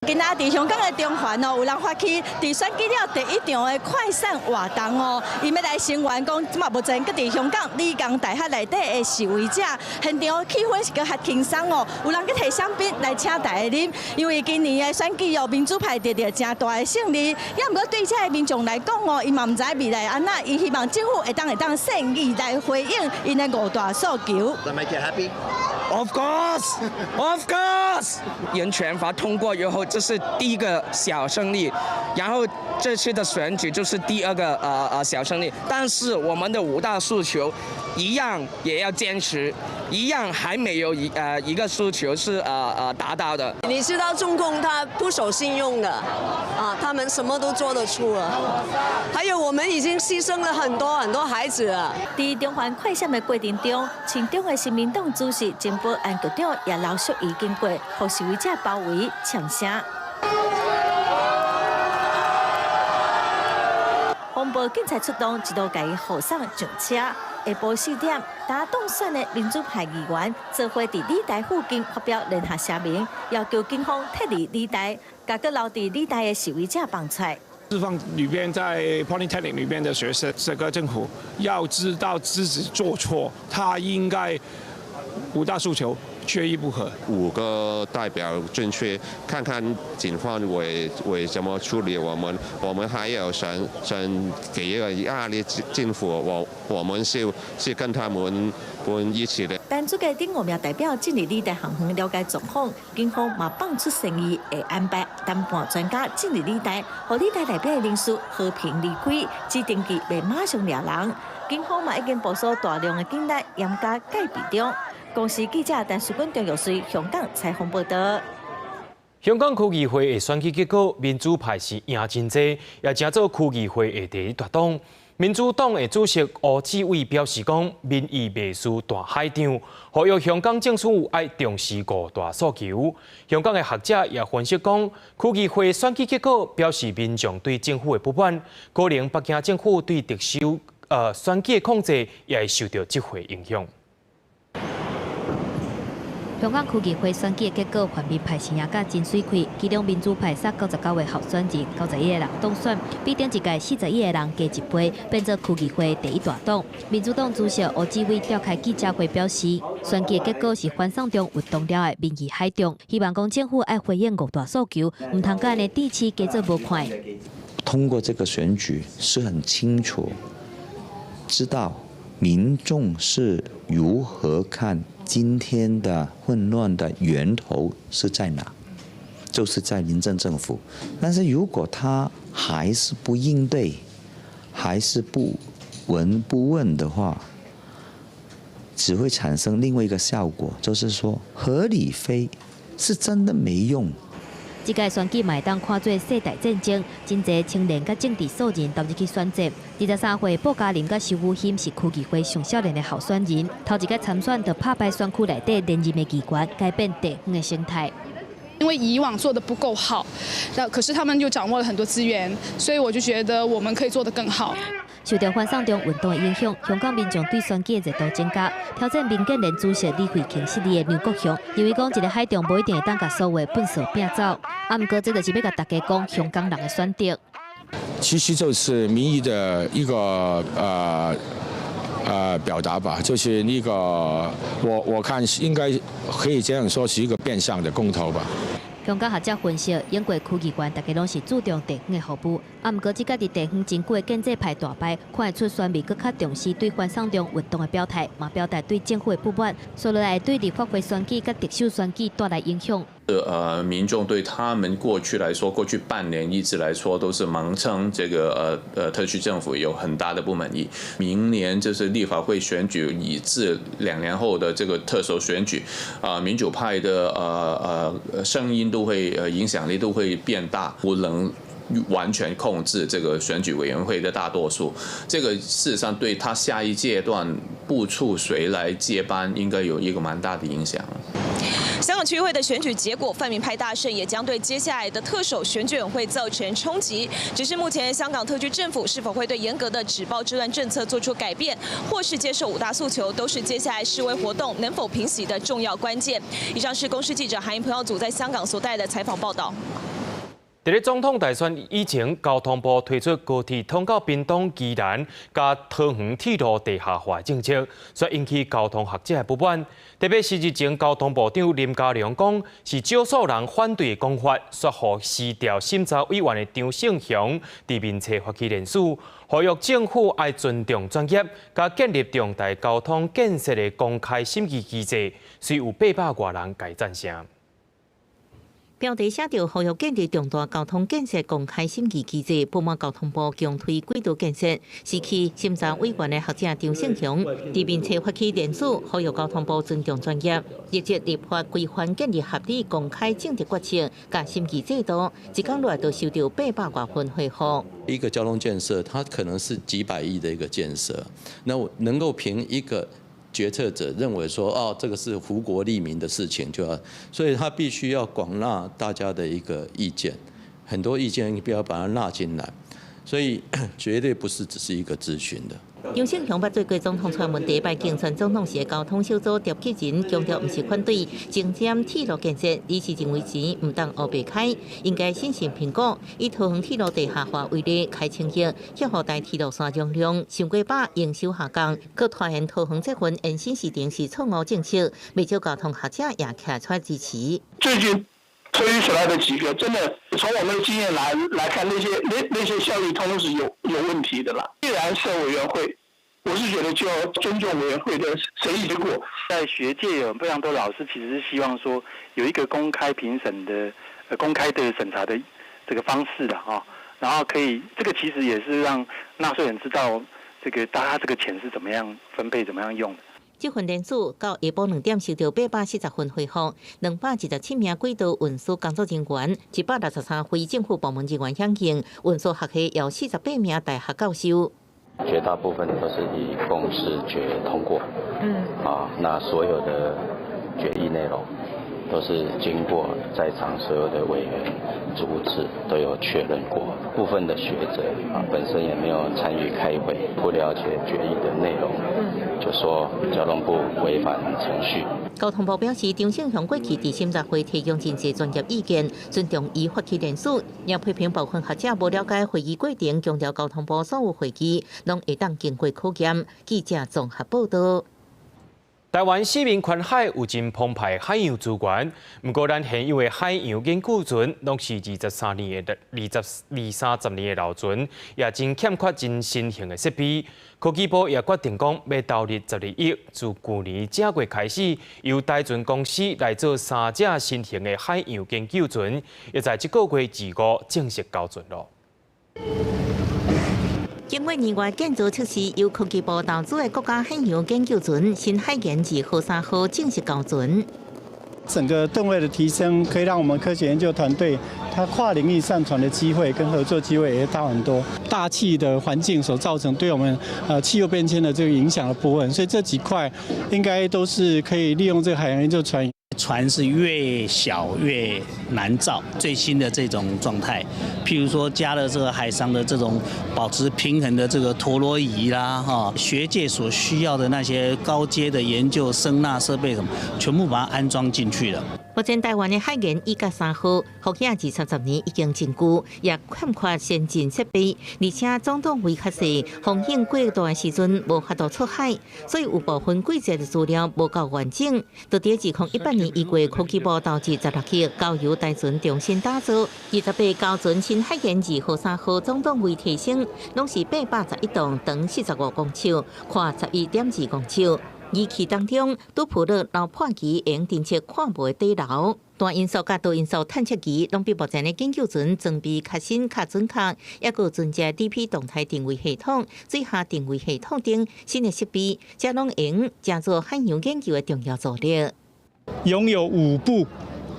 [SPEAKER 16] 今仔佇香港的中環哦，有人發起佇選舉了第一場的快閃活動哦，伊欲來聲援講，這馬目前閣佇香港理工大學內底的示威者，現場氣氛是閣較輕鬆哦，有人閣提香檳來請大家啉，因為今年的選舉哦，民主派得著誠大的勝利，也毋過對這个民眾來講哦，伊嘛毋知未來按怎，伊希望政府會當善意來回應𪜶的五大訴求。
[SPEAKER 2] That make you happy?
[SPEAKER 17] Of course, of course. 人權法通過以後，這是第一個小勝利，然後這次的選舉就是第二個小勝利。但是我們的五大訴求一樣也要堅持，一樣還沒有一個訴求是達到的。
[SPEAKER 18] 你知道中共他不守信用的，啊，他們什麼都做得出了。還有我們已經犧牲了很多很多孩子了。
[SPEAKER 19] 佇中環快閃的過程中，親中的新民黨主席曾保安局長也劉淑儀經過，予示威者包圍嗆聲。防暴警察出動，一路共伊護送上車。下晡4點，當選的民主派議員做伙佇理大附近發表聯合聲明，要求警方撤離理大，共閣留佇理大的示威者放出來。
[SPEAKER 20] 釋放裏邊在 Polytechnic 裏邊的學生，這個政府要知道自己做錯，他應該五大訴求缺一不可。
[SPEAKER 3] 五個代表進去看看警方會怎麼處理我們，我們還要想給一個壓力政府，我們是跟他們一起的。
[SPEAKER 19] 但這個頂五名代表進入理大校園了解狀況，警方嘛放出善意，會安排談判專家進入理大，予理大內底的人士和平離開，只登記袂馬上掠人。警方嘛已經部署大量的警力，嚴加戒備中。公視記者陳淑君、張玉穗香港採訪報道。
[SPEAKER 1] 香港區議會的選舉結果，民主派是贏真濟，也成做區議會的第一大黨。民主黨的主席胡志偉表示講，民意袂輸大海漲，呼籲香港政府愛重視五大訴求。香港的學者也分析講，區議會選舉結果表示民眾對政府的不滿，可能北京政府對特首選舉的控制也會受到這回影響。
[SPEAKER 26] 香港區議會選舉的結果，泛民派是贏甲真媠氣，其中民主派殺99個候選人，91個人當選，比頂一屆41個人加一倍，變做區議會第一大黨。民主黨主席胡志偉召開記者會表示，選舉結果是反送中運動了的民意海漲，希望講政府愛回應五大訴求，毋通閣按呢支持加做無看。
[SPEAKER 4] 通過這個選舉是很清楚，知道民眾是如何看。今天的混亂的源頭是在哪？就是在林鄭政府。但是如果他還是不應對，還是不聞不問的話，只會產生另外一個效果，就是說和理非是真的沒用。
[SPEAKER 26] 這屆選舉嘛會當看做世代戰爭，真濟青年佮政治素人投入去選戰。23歲布嘉琳佮蕭宇欣是區議會上少年的候選人，頭一擺參選就拍敗選區內底連任的議員，改變地方的生態。
[SPEAKER 5] 因為以往做得不夠好，那可是他們又掌握了很多資源，所以我就覺得我們可以做得更好。
[SPEAKER 26] 受到反送中運動的影響，香港民眾對選舉的熱度增加。挑戰民建聯主席李慧瓊失利的梁國雄認為講，一个海漲無一定會當共所有的糞掃摒走。啊，毋過這就是欲共大家講香港人的選擇。
[SPEAKER 20] 其實就是民意的一個表達吧，就是那個我看應該可以這樣說，是一個變相的公投吧。
[SPEAKER 26] 香港學者分析，英國區議員大家攏是注重地方的服務，啊，毋過這屆佇地方真久的建制派大敗，看會出選民閣較重視對反送中運動的表態，嘛表達對政府的不滿，所以來對立法會選舉佮特首選舉帶來影響。
[SPEAKER 21] 民眾對他們過去來說，過去半年一直來說都是盲撐這個特區政府有很大的不滿意。明年就是立法會選舉，以至2年後的這個特首選舉，啊，民主派的聲音都會影響力都會變大，不能完全控制這個選舉委員會的大多數。這個事實上對他下一階段部署誰來接班，應該有一個蠻大的影響。
[SPEAKER 22] 香港區議會的選舉結果，泛民派大勝，也將對接下來的特首選舉會造成衝擊。只是目前香港特區政府是否會對嚴格的止暴制亂政策做出改變，或是接受五大訴求，都是接下來示威活動能否平息的重要關鍵。以上是公視記者韓英彭耀祖在香港所帶的採訪報道。
[SPEAKER 1] 佇咧總統大選以前，交通部推出高鐵通到屏東、宜蘭、佮桃園鐵路地下化政策，煞引起交通學者的不滿。特別是日前交通部長林佳龍講，是少數人反對的講法，煞予市調審查委員的張勝雄佇面冊發起聯署，呼籲政府愛尊重專業，佮建立重大交通建設的公開審議機制，雖有800外人共贊成。
[SPEAKER 7] 標題寫著呼籲建立重大交通建設公開審議機制，不滿交通部強推軌道建設，時去審查委員的學者張勝雄佇面冊發起聯署，呼籲交通部尊重專業，立即立法規範建立合理公開政治決策佮審議制度，一工內就收到800外份回覆。
[SPEAKER 23] 一個交通建設，它可能是幾百億的一個建設，那我能夠憑一個決策者認為說，哦，這個是福國利民的事情，就要，所以他必須要廣納大家的一個意見，很多意見必須要把它納進來，所以絕對不是只是一個諮詢的。
[SPEAKER 7] 張勝雄捌做過總統蔡英文第一擺競選總統時的交通小組召集人，強調毋是反對前瞻鐵路建設，而是認為錢毋當烏白開，應該審慎評估。以桃園鐵路地下化為例，開千億，卻予台鐵路線容量傷過飽，營收下降，閣拖延桃園捷運延伸時程是錯誤政策。袂少交通學者也站出來支持。
[SPEAKER 6] 最近推出來的幾個，真的從我們的經驗來看，那些效益通通是有問題的啦。既然設委員會，我是覺得就要尊重委員會的審議結果。
[SPEAKER 8] 在學界有非常多老師其實是希望說有一個公開評審的、公開的審查的這個方式的哈，然後可以，這個其實也是讓納稅人知道這個大家這個錢是怎麼樣分配、怎麼樣用的。
[SPEAKER 7] 這份聯署到下晡2點收到840份回覆，227名軌道運輸工作人員，163位政府部門人員響應，運輸學系有48名大學教授。
[SPEAKER 9] 絕大部分都是以共識決通過。啊，那所有的決議內容都是經過在場所有的委員逐字都有確認過。部分的學者啊，本身也沒有參與開會，不了解決議的內容，就說交通部違反程序。
[SPEAKER 7] 交通部表示，張勝雄過去佇審查會提供真濟專業意見，尊重伊發起聯署，也批評部分學者無了解會議過程，強調交通部所有會議攏會當經過考驗。記者綜合報道。
[SPEAKER 1] 台灣四面環海，有真澎湃海洋資源。毋過，咱現有的海洋研究船，攏是23年的二十二三十年的老船，也真欠缺真新型的設備。科技部也決定講，欲投入12億，自舊年正月開始，由台船公司來做三隻新型的海洋研究船，也在這個月25正式交船囉。
[SPEAKER 7] 經過年外建造測試，由科技部投資的國家海洋研究船新海研二號、三號正式交船。
[SPEAKER 10] 整個噸位的提升，可以讓我們科學研究團隊，它跨領域上傳的機會跟合作機會也大很多。大氣的環境所造成對我們氣候變遷的這個影響的部分，所以這幾塊應該都是可以利用這個海洋研究船。
[SPEAKER 24] 船是越小越難造，最新的這種狀態，譬如說加了這個海上的這種保持平衡的這個陀螺儀啦，哈，學界所需要的那些高階的研究聲納設備什麼，全部把它安裝進去了。
[SPEAKER 7] 目前台灣的海研一佮三號，服役二三十年已經真舊，也欠缺先進設備，而且總噸位較細，風險過大的時陣無法度出海，所以有部分季節的資料無夠完整。就佇2018年1月，科技部投資16億，交由台船重新打造。28交船新海研二號、三號總噸位提升，攏是811噸，長45公尺，寬11.2公尺。儀器當中，多普勒撈破儀會用偵測看無的底流，單音速佮多音速探測儀攏比目前的研究船裝備較新、較準確，抑閣有船隻 DP 動態定位系統、水下定位系統等新的設備，這攏會用成做海洋研究的重要助力。
[SPEAKER 10] 擁有5部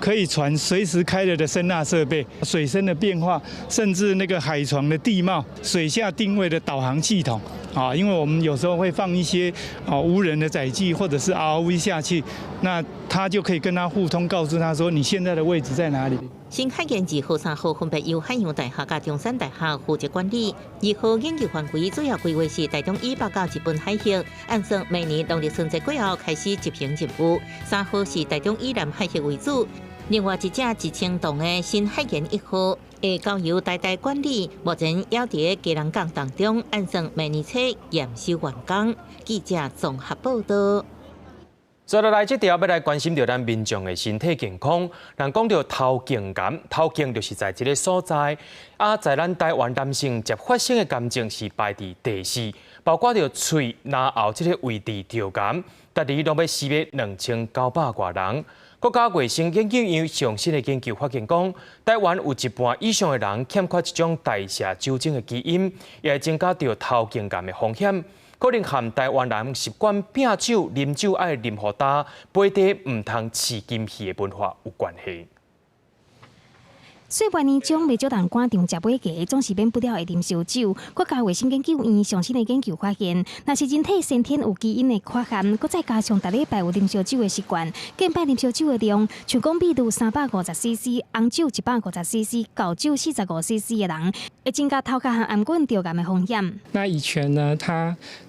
[SPEAKER 10] 可以傳隨時開了的聲納設備，水深的變化，甚至那個海床的地貌、水下定位的導航系統啊，因為我們有時候會放一些啊無人的載具或者是 ROV 下去，那它就可以跟它互通，告訴他說你現在的位置在哪裡。
[SPEAKER 7] 新海研二號、三號分別由海洋大學佮中山大學負責管理。二號研究範圍主要規劃是大中以北到日本海域，按算明年農曆春節過後開始執行任務。三號是大中以南海域為主。另外一隻1000噸的新海研一號會交由台大管理，目前猶佇基隆港當中，按算明年初驗收完工。記者綜合報道。
[SPEAKER 1] 接落來這條欲來關心著咱民眾的身體健康。人講著頭頸癌，頭頸就是在這个所在。啊，在咱台灣男性捷發生的癌症是排佇第四，包括著喙、嚨喉這个位置著癌，逐年攏欲死欲2900外人。國家衛生研究院上新的研究發現講，台灣有一半以上的人欠缺一種代謝酒精的基因，也會增加著頭頸癌的風險。可能和台灣人習慣拼酒、啉酒愛啉予焦，背地毋通飼金魚的文化有關係。
[SPEAKER 11] 歲末年終，袂少人趕場食尾牙，總是免不了會啉燒酒。國家衛生研究院上新的研究發現，若是人體先天有基因的缺陷，閣再加上逐禮拜有啉燒酒的習慣，間擺啉燒酒的量，像講美祿350 cc，紅酒150 cc，厚酒45 cc 的人，會增加頭殼和頷頸著癌的風險。
[SPEAKER 12] 那乙醛呢？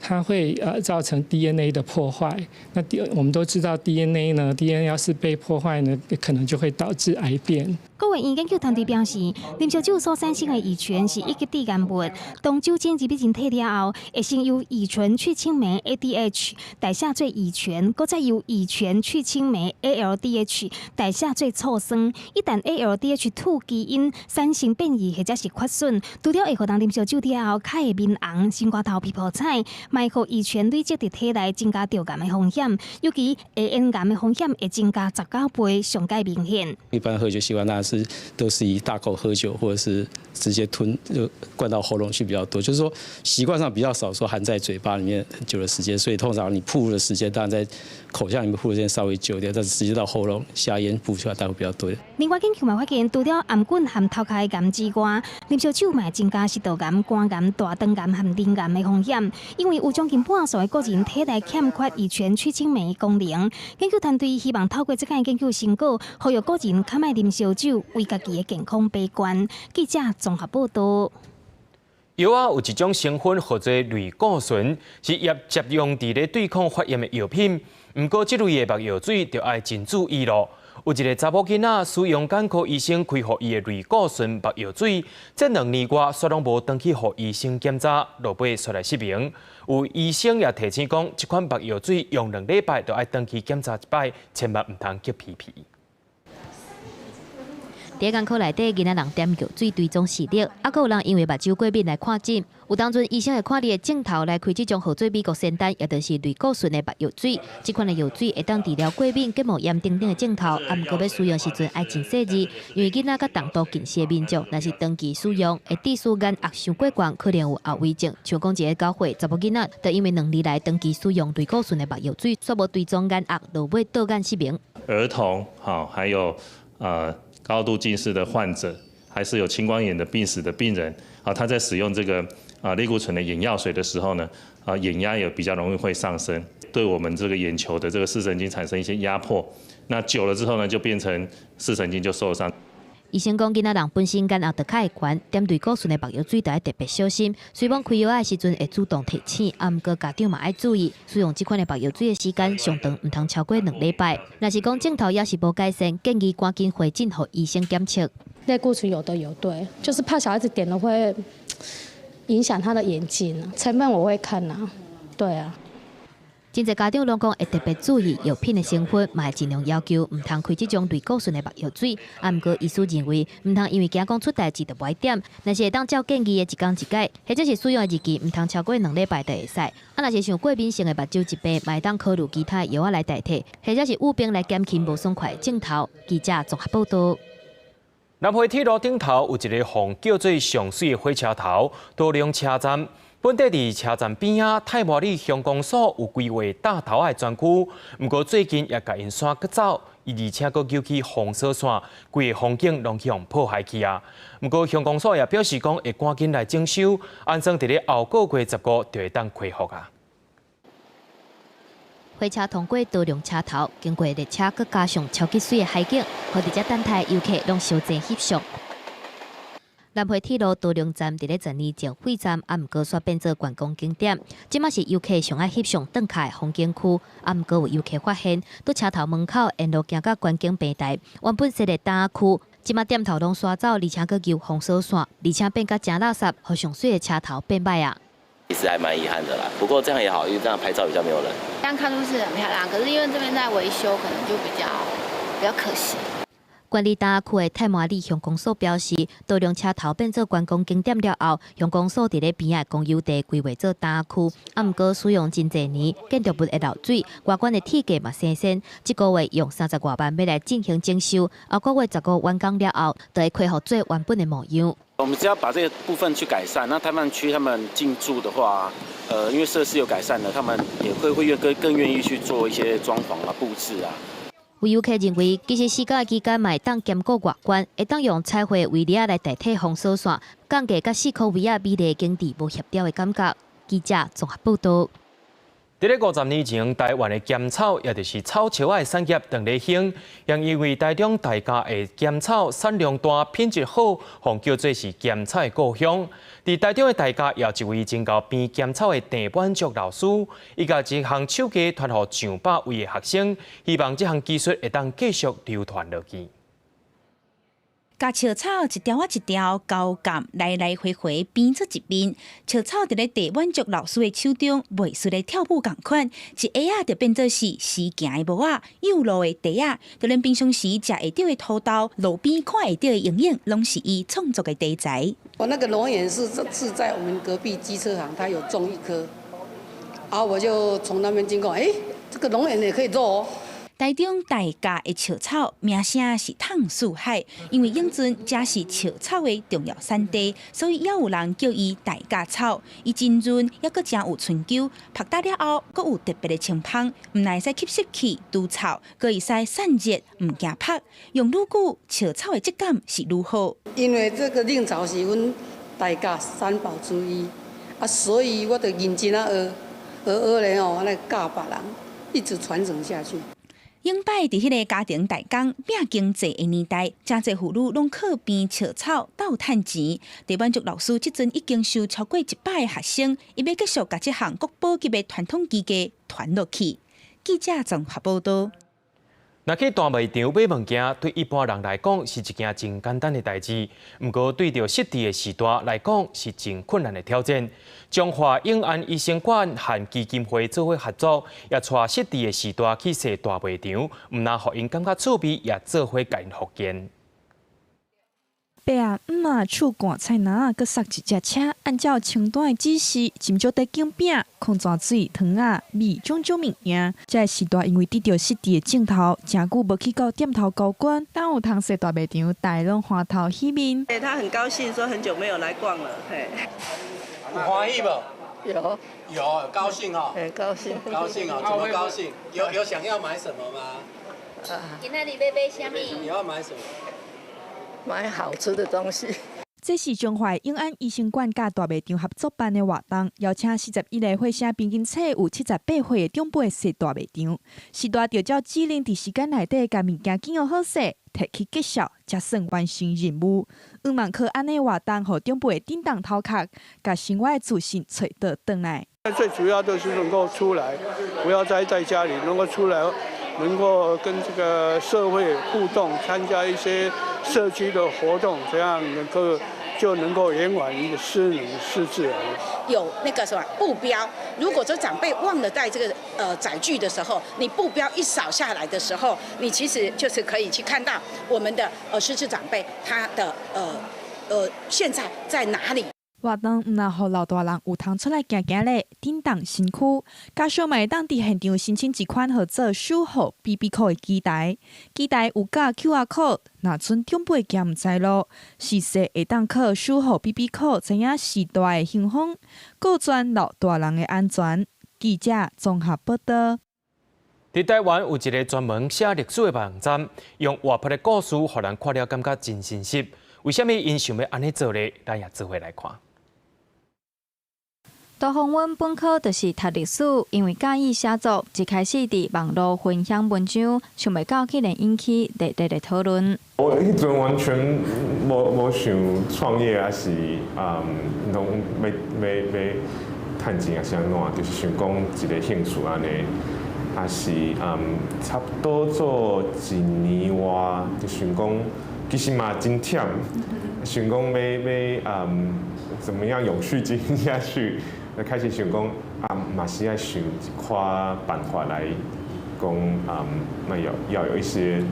[SPEAKER 12] 它會造成 DNA 的破壞。那 D 我們都知道 DNA 呢，DNA 要是被破壞呢，可能就會導致癌變。
[SPEAKER 11] 國衛院研究團隊表示，啉燒酒所產生的乙醛是一級致癌物。當酒精入去人體了後，會先由乙醇去氫酶 ADH 代謝做乙醛，閣再由乙醛去氫酶 ALDH 代謝做醋酸。一旦 ALDH2 基因產生變異或者是缺損，除了會予人啉燒酒了後較會面紅、心肝頭皮膚彩，嘛會予乙醛累積佇體內，增加著癌的風險。尤其下咽癌的風險會增加19倍，上蓋明顯。
[SPEAKER 13] 一般喝酒習慣，那是都是以大口喝酒，或者是直接吞就灌到喉嚨去比較多。就是說習慣上比較少說含在嘴巴裡面很久的時間，所以通常你暴露的時間，當然在口腔裡面暴露時間稍微久點，但是直接到喉嚨下咽吐出來，大會比較多。
[SPEAKER 11] 另外研究嘛發現，除了頷頸和頭殼的癌之外，啉燒酒嘛會增加食道癌、肝癌、大腸癌和腎癌的風險。因為有將近半數的國人體內欠缺乙醛去氫酶功能。研究團隊希望透過這項研究成果，呼籲國人較莫啉燒酒，為家己的健康把關。記者綜合報道。
[SPEAKER 1] 藥仔有一種成分號做類固醇，是業界用佇咧對抗發炎的藥品。毋過，這類的目藥水就愛真注意囉。有一个查某囡仔使用眼科醫生開予伊的類固醇目藥水，這2年外煞攏無轉去予醫生檢查，落尾煞來失明。有醫生也提醒講，這款目藥水用2禮拜就愛轉去檢查一擺，千萬毋通激皮皮。
[SPEAKER 26] 佇眼科內底，囡仔人點藥水追蹤視力，啊，閣有人因為目睭過敏來看診。有當陣醫生會看你的鏡頭來開這種號做美國仙丹，也就是類固醇的目藥水。這款的藥水會當治療過敏、結膜炎等等的症頭，啊，毋過欲使用時陣愛真細膩，因為囡仔佮重度近視的民眾，若是長期使用，會致使眼壓傷過懸，可能有後遺症。像講一个9歲查某囡仔，就因為2年來長期使用類固醇的目藥水，煞無追蹤眼壓，落尾倒眼失明。
[SPEAKER 14] 兒童，好，還有高度近視的患者，還是有青光眼的病史的病人，啊，他在使用這個類固醇的眼藥水的時候呢，眼壓也比較容易會上升，對我們這個眼球的這個視神經產生一些壓迫，那久了之後呢，就變成視神經就受傷。
[SPEAKER 26] 醫生講，囡仔人本身眼壓就較會懸，點類固醇的目藥水就愛特別小心。雖罔開藥的時陣會主動提醒，啊，毋過家長嘛愛注意，使用這款的目藥水的時間上長毋通超過2禮拜。若是講症頭猶是無改善，建議趕緊回診予醫生檢測。
[SPEAKER 15] 類固醇有的有對，就是怕小孩子點了會影響他的眼睛。成分我會看啊，對啊。
[SPEAKER 26] 真濟家長攏講會特別注意藥品的成分，嘛會盡量要求毋通開這種類固醇的目藥水。啊，毋過醫師認為，毋通因為驚講出代誌就無愛點，若是會當照建議的一工一擺，或者是使用的日期毋通超過2禮拜就會使。啊，若是像過敏性的目睭疾病，嘛會當考慮其他藥仔來代替，或者是預防來減輕無爽快的症頭。記者綜合報道。
[SPEAKER 1] 南迴鐵路頂頭有一个予叫做上媠的火車頭，多龍車站。本底佇車站邊仔，太麻里鄉公所有規劃大頭仔的專區，毋過最近也共𪜶徙閣走，而且閣揪起封鎖線，規个風景攏予破壞去啊！毋過鄉公所也表示講會趕緊來整修，按算佇咧後個月15就會當恢復啊。
[SPEAKER 26] 火車通過多龍車頭，經過列車，閣加上超級媠的海景，予佇遮等待遊客攏相爭翕相。南迴鐵路多龍站佇咧10年前廢站，啊，毋過煞變做觀光景點。這馬是遊客上愛翕相轉卡的風景區，啊，毋過有遊客發現，佇車頭門口沿路行到觀景平台，原本設的擔仔區，這馬店頭攏徙走，而且閣揪封鎖線，而且變甲誠垃圾，予上媠的車頭變歹啊。
[SPEAKER 25] 其實還蠻遺憾的啦，不過這樣也好，因為這樣拍照比較沒有人。
[SPEAKER 27] 這樣看出是很漂亮，可是因為這邊在維修，可能就比較可惜。
[SPEAKER 26] 管理擔仔區的太麻里鄉公所表示，多龍車頭變做觀光景點了後，鄉公所佇咧邊仔公有地規劃做擔仔區，啊，毋過使用真濟年，建築物會漏水，外觀的鐵架嘛生鉎，這個月用30外萬欲來進行整修，後個月15完工了後，就會恢復做原本的模樣。
[SPEAKER 28] 我們只要把這個部分去改善，那攤販區他們進駐的話，因為設施有改善了，他們也會更願意去做一些裝潢啊、佈置啊。
[SPEAKER 26] 有遊客認為，其實施工期間嘛會當兼顧外觀，會當用彩繪圍籬來代替封鎖線，降低佮四箍圍仔美麗景致無協調的感覺。記者綜合報導。
[SPEAKER 1] 佇咧50年前，台灣的鹹草，也就是草梢仔的產業當咧興，因為台中大甲的鹹草產量大、品質好，予人叫做是鹹草的故鄉。佇台中的大甲，有一位真𠢕編鹹草的鄭滿足老師，伊共這項手藝傳予上百位的學生，希望這項技術會當繼續流傳落去。
[SPEAKER 2] 共梢草一條仔一條勾鉗，來來回回編做一面。梢草佇咧鄭滿足老師的手中，袂輸咧跳舞仝款，一下仔就變做是時行的帽仔、幼路的袋仔，就連平常時食會著的土豆、路邊看會著的蠅影，攏是伊創作的題材。
[SPEAKER 3] 我那個龍眼是在我們隔壁機車行，他有種一棵，啊，我就從那邊經過，欸，這個龍眼也可以做哦。
[SPEAKER 2] 台中大甲的梢草名聲是淌四海，因為永春遮是梢草的重要產地，所以也有人叫伊大甲草。伊真潤，猶閣誠有春秋，曝焦了後，閣有特別的清芳，毋但會使吸濕氣、除臭，閣會使散熱，毋驚曝。用愈久，梢草的質感是愈好。
[SPEAKER 3] 因為這個藺草是阮大甲三寶之一，啊，所以我就認真仔學，學學咧吼，來教別人，一直傳承下去。
[SPEAKER 2] 永擺佇彼个家庭代工拼經濟的年代，誠濟婦女攏靠編梢草鬥趁錢。鄭滿足老師這陣已經收超過100個學生，伊欲繼續共這項國寶級的傳統技藝傳落去。記者綜合報導。
[SPEAKER 1] 若去大賣場買物件，對一般人來講是一件真簡單的代誌，毋過對著失智的序大來講是真困難的挑戰。彰化永安醫生館和基金會做伙合作，也帶失智的序大去踅大賣場，毋但予𪜶感覺趣味，也做伙共𪜶復健。
[SPEAKER 4] 爸仔、姆仔、手捾菜籃仔，閣捒一隻車，按照清單的指示，斟酌佇揀餅、礦泉水、糖仔、米，種種物件。這个序大因為得著失智的症頭，誠久無去到店頭交關，當有通踅大賣場，大家攏歡頭喜面。
[SPEAKER 5] 他很高興，說很久沒有來逛了，嘿。
[SPEAKER 16] 有歡喜無？
[SPEAKER 5] 有。
[SPEAKER 16] 有，高興哦。
[SPEAKER 5] 很高興。
[SPEAKER 16] 高興哦，怎麼高興？有想要買什麼嗎？
[SPEAKER 27] 今仔日欲買啥物？
[SPEAKER 16] 你要買什麼？
[SPEAKER 5] 買好吃的東西。
[SPEAKER 4] 這是彰化永安醫生館佮大賣場合作辦的活動，邀請41個歲聲平均歲有78歲的長輩踅大賣場。序大著照指令佇時間內底共物件揀予好勢，提去結數，才算完成任務。向望靠按呢活動，予長輩振動頭殼，共生活的自信揣倒轉來。
[SPEAKER 17] 最主要就是能夠出來，不要待在家裡，能夠出來，能夠跟這個社會互動，參加一些社區的活動，這樣能夠就能夠延緩一個失能失智。
[SPEAKER 18] 有那個什麼步標，如果說長輩忘了帶這個載具的時候，你步標一掃下來的時候，你其實就是可以去看到我們的失智長輩他的現在在哪裡。
[SPEAKER 4] 活動毋但予老大人有通出來行行咧，振動身軀，家屬嘛會當佇現場申請一款號做守護 BB 扣的機台，機台有佮 QR code，若賰長輩行毋知路，時勢會當靠守護 BB 扣知影序大的行蹤，顧全老大人的安全。記者綜合報導。
[SPEAKER 1] 佇台灣有一个專門寫歷史的網站，用活潑的故事，予人看了感覺真親切。為啥物𪜶想欲按呢做咧？咱也做伙來看。
[SPEAKER 19] 杜宏溫本科就是讀歷史，因為佮意寫作，一開始佇網路分享文章，想袂到竟然引起熱烈的討論。
[SPEAKER 29] 我彼陣完全無想創業，抑是攏欲趁錢抑是按怎，就是想講一個興趣按呢，抑是差不多做一年外，就想講其實嘛真忝，想講欲怎麼樣永續經營下去。就開始想講啊，嘛是愛想一寡辦法來講，那要有一些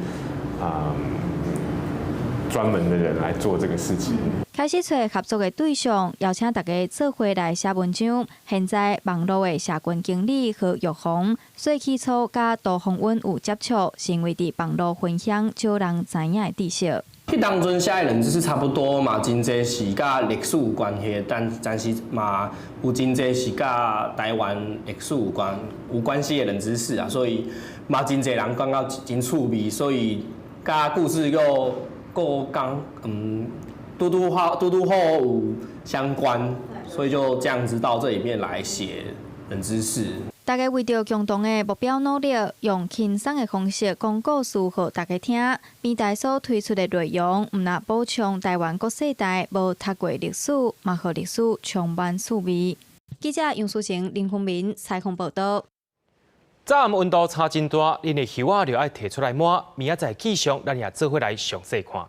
[SPEAKER 29] 專門的人來做這個事情。
[SPEAKER 19] 開始揣合作的對象，邀請大家做伙來寫文章。現在網路的社群經理何玉紅，最起初佮杜宏溫有接觸，是因為佇網路分享少人知影的知識。
[SPEAKER 30] 彼當陣寫的冷知識差不多嘛，真濟是佮歷史有關係，但是嘛有真濟是佮台灣歷史有關係的冷知識啊，所以嘛真濟人感覺真趣味，所以佮故事又閣剛拄拄好拄拄好有相關，所以就這樣子到這裡面來寫冷知識。
[SPEAKER 19] 大家為著共同的目標努力，用輕鬆的方式講故事予大家聽。平台所推出的內容，毋但補充台灣各世代無讀過歷史，嘛予歷史充滿趣味。記者楊書成、林宏明採訪報導。
[SPEAKER 1] 早暗溫度差真大，恁的袖仔就愛提出來抹。明仔載氣象，咱也做伙來詳細看。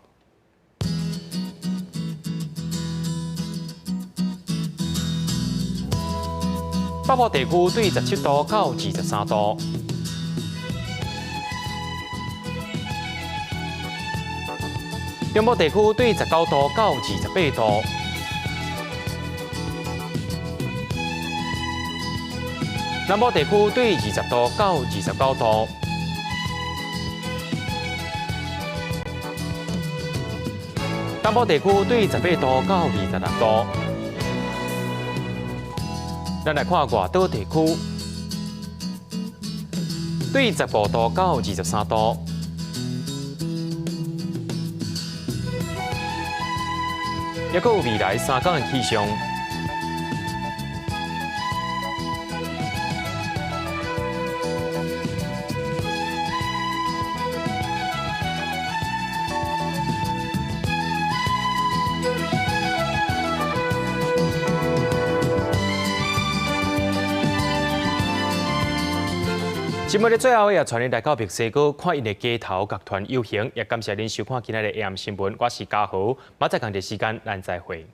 [SPEAKER 1] 北部地區對17度到23度，中部地區對19度到28度，南部地區對20度到29度，東部地區對18度到26度。咱來看外島地區，對15度到23度，抑閣有未來3天的氣象。節目的最後，也帶您來到墨西哥看𪜶的街頭樂團遊行，也感謝您收看今仔日的 AM 新聞。我是嘉豪，明仔載仝一時間，咱再會。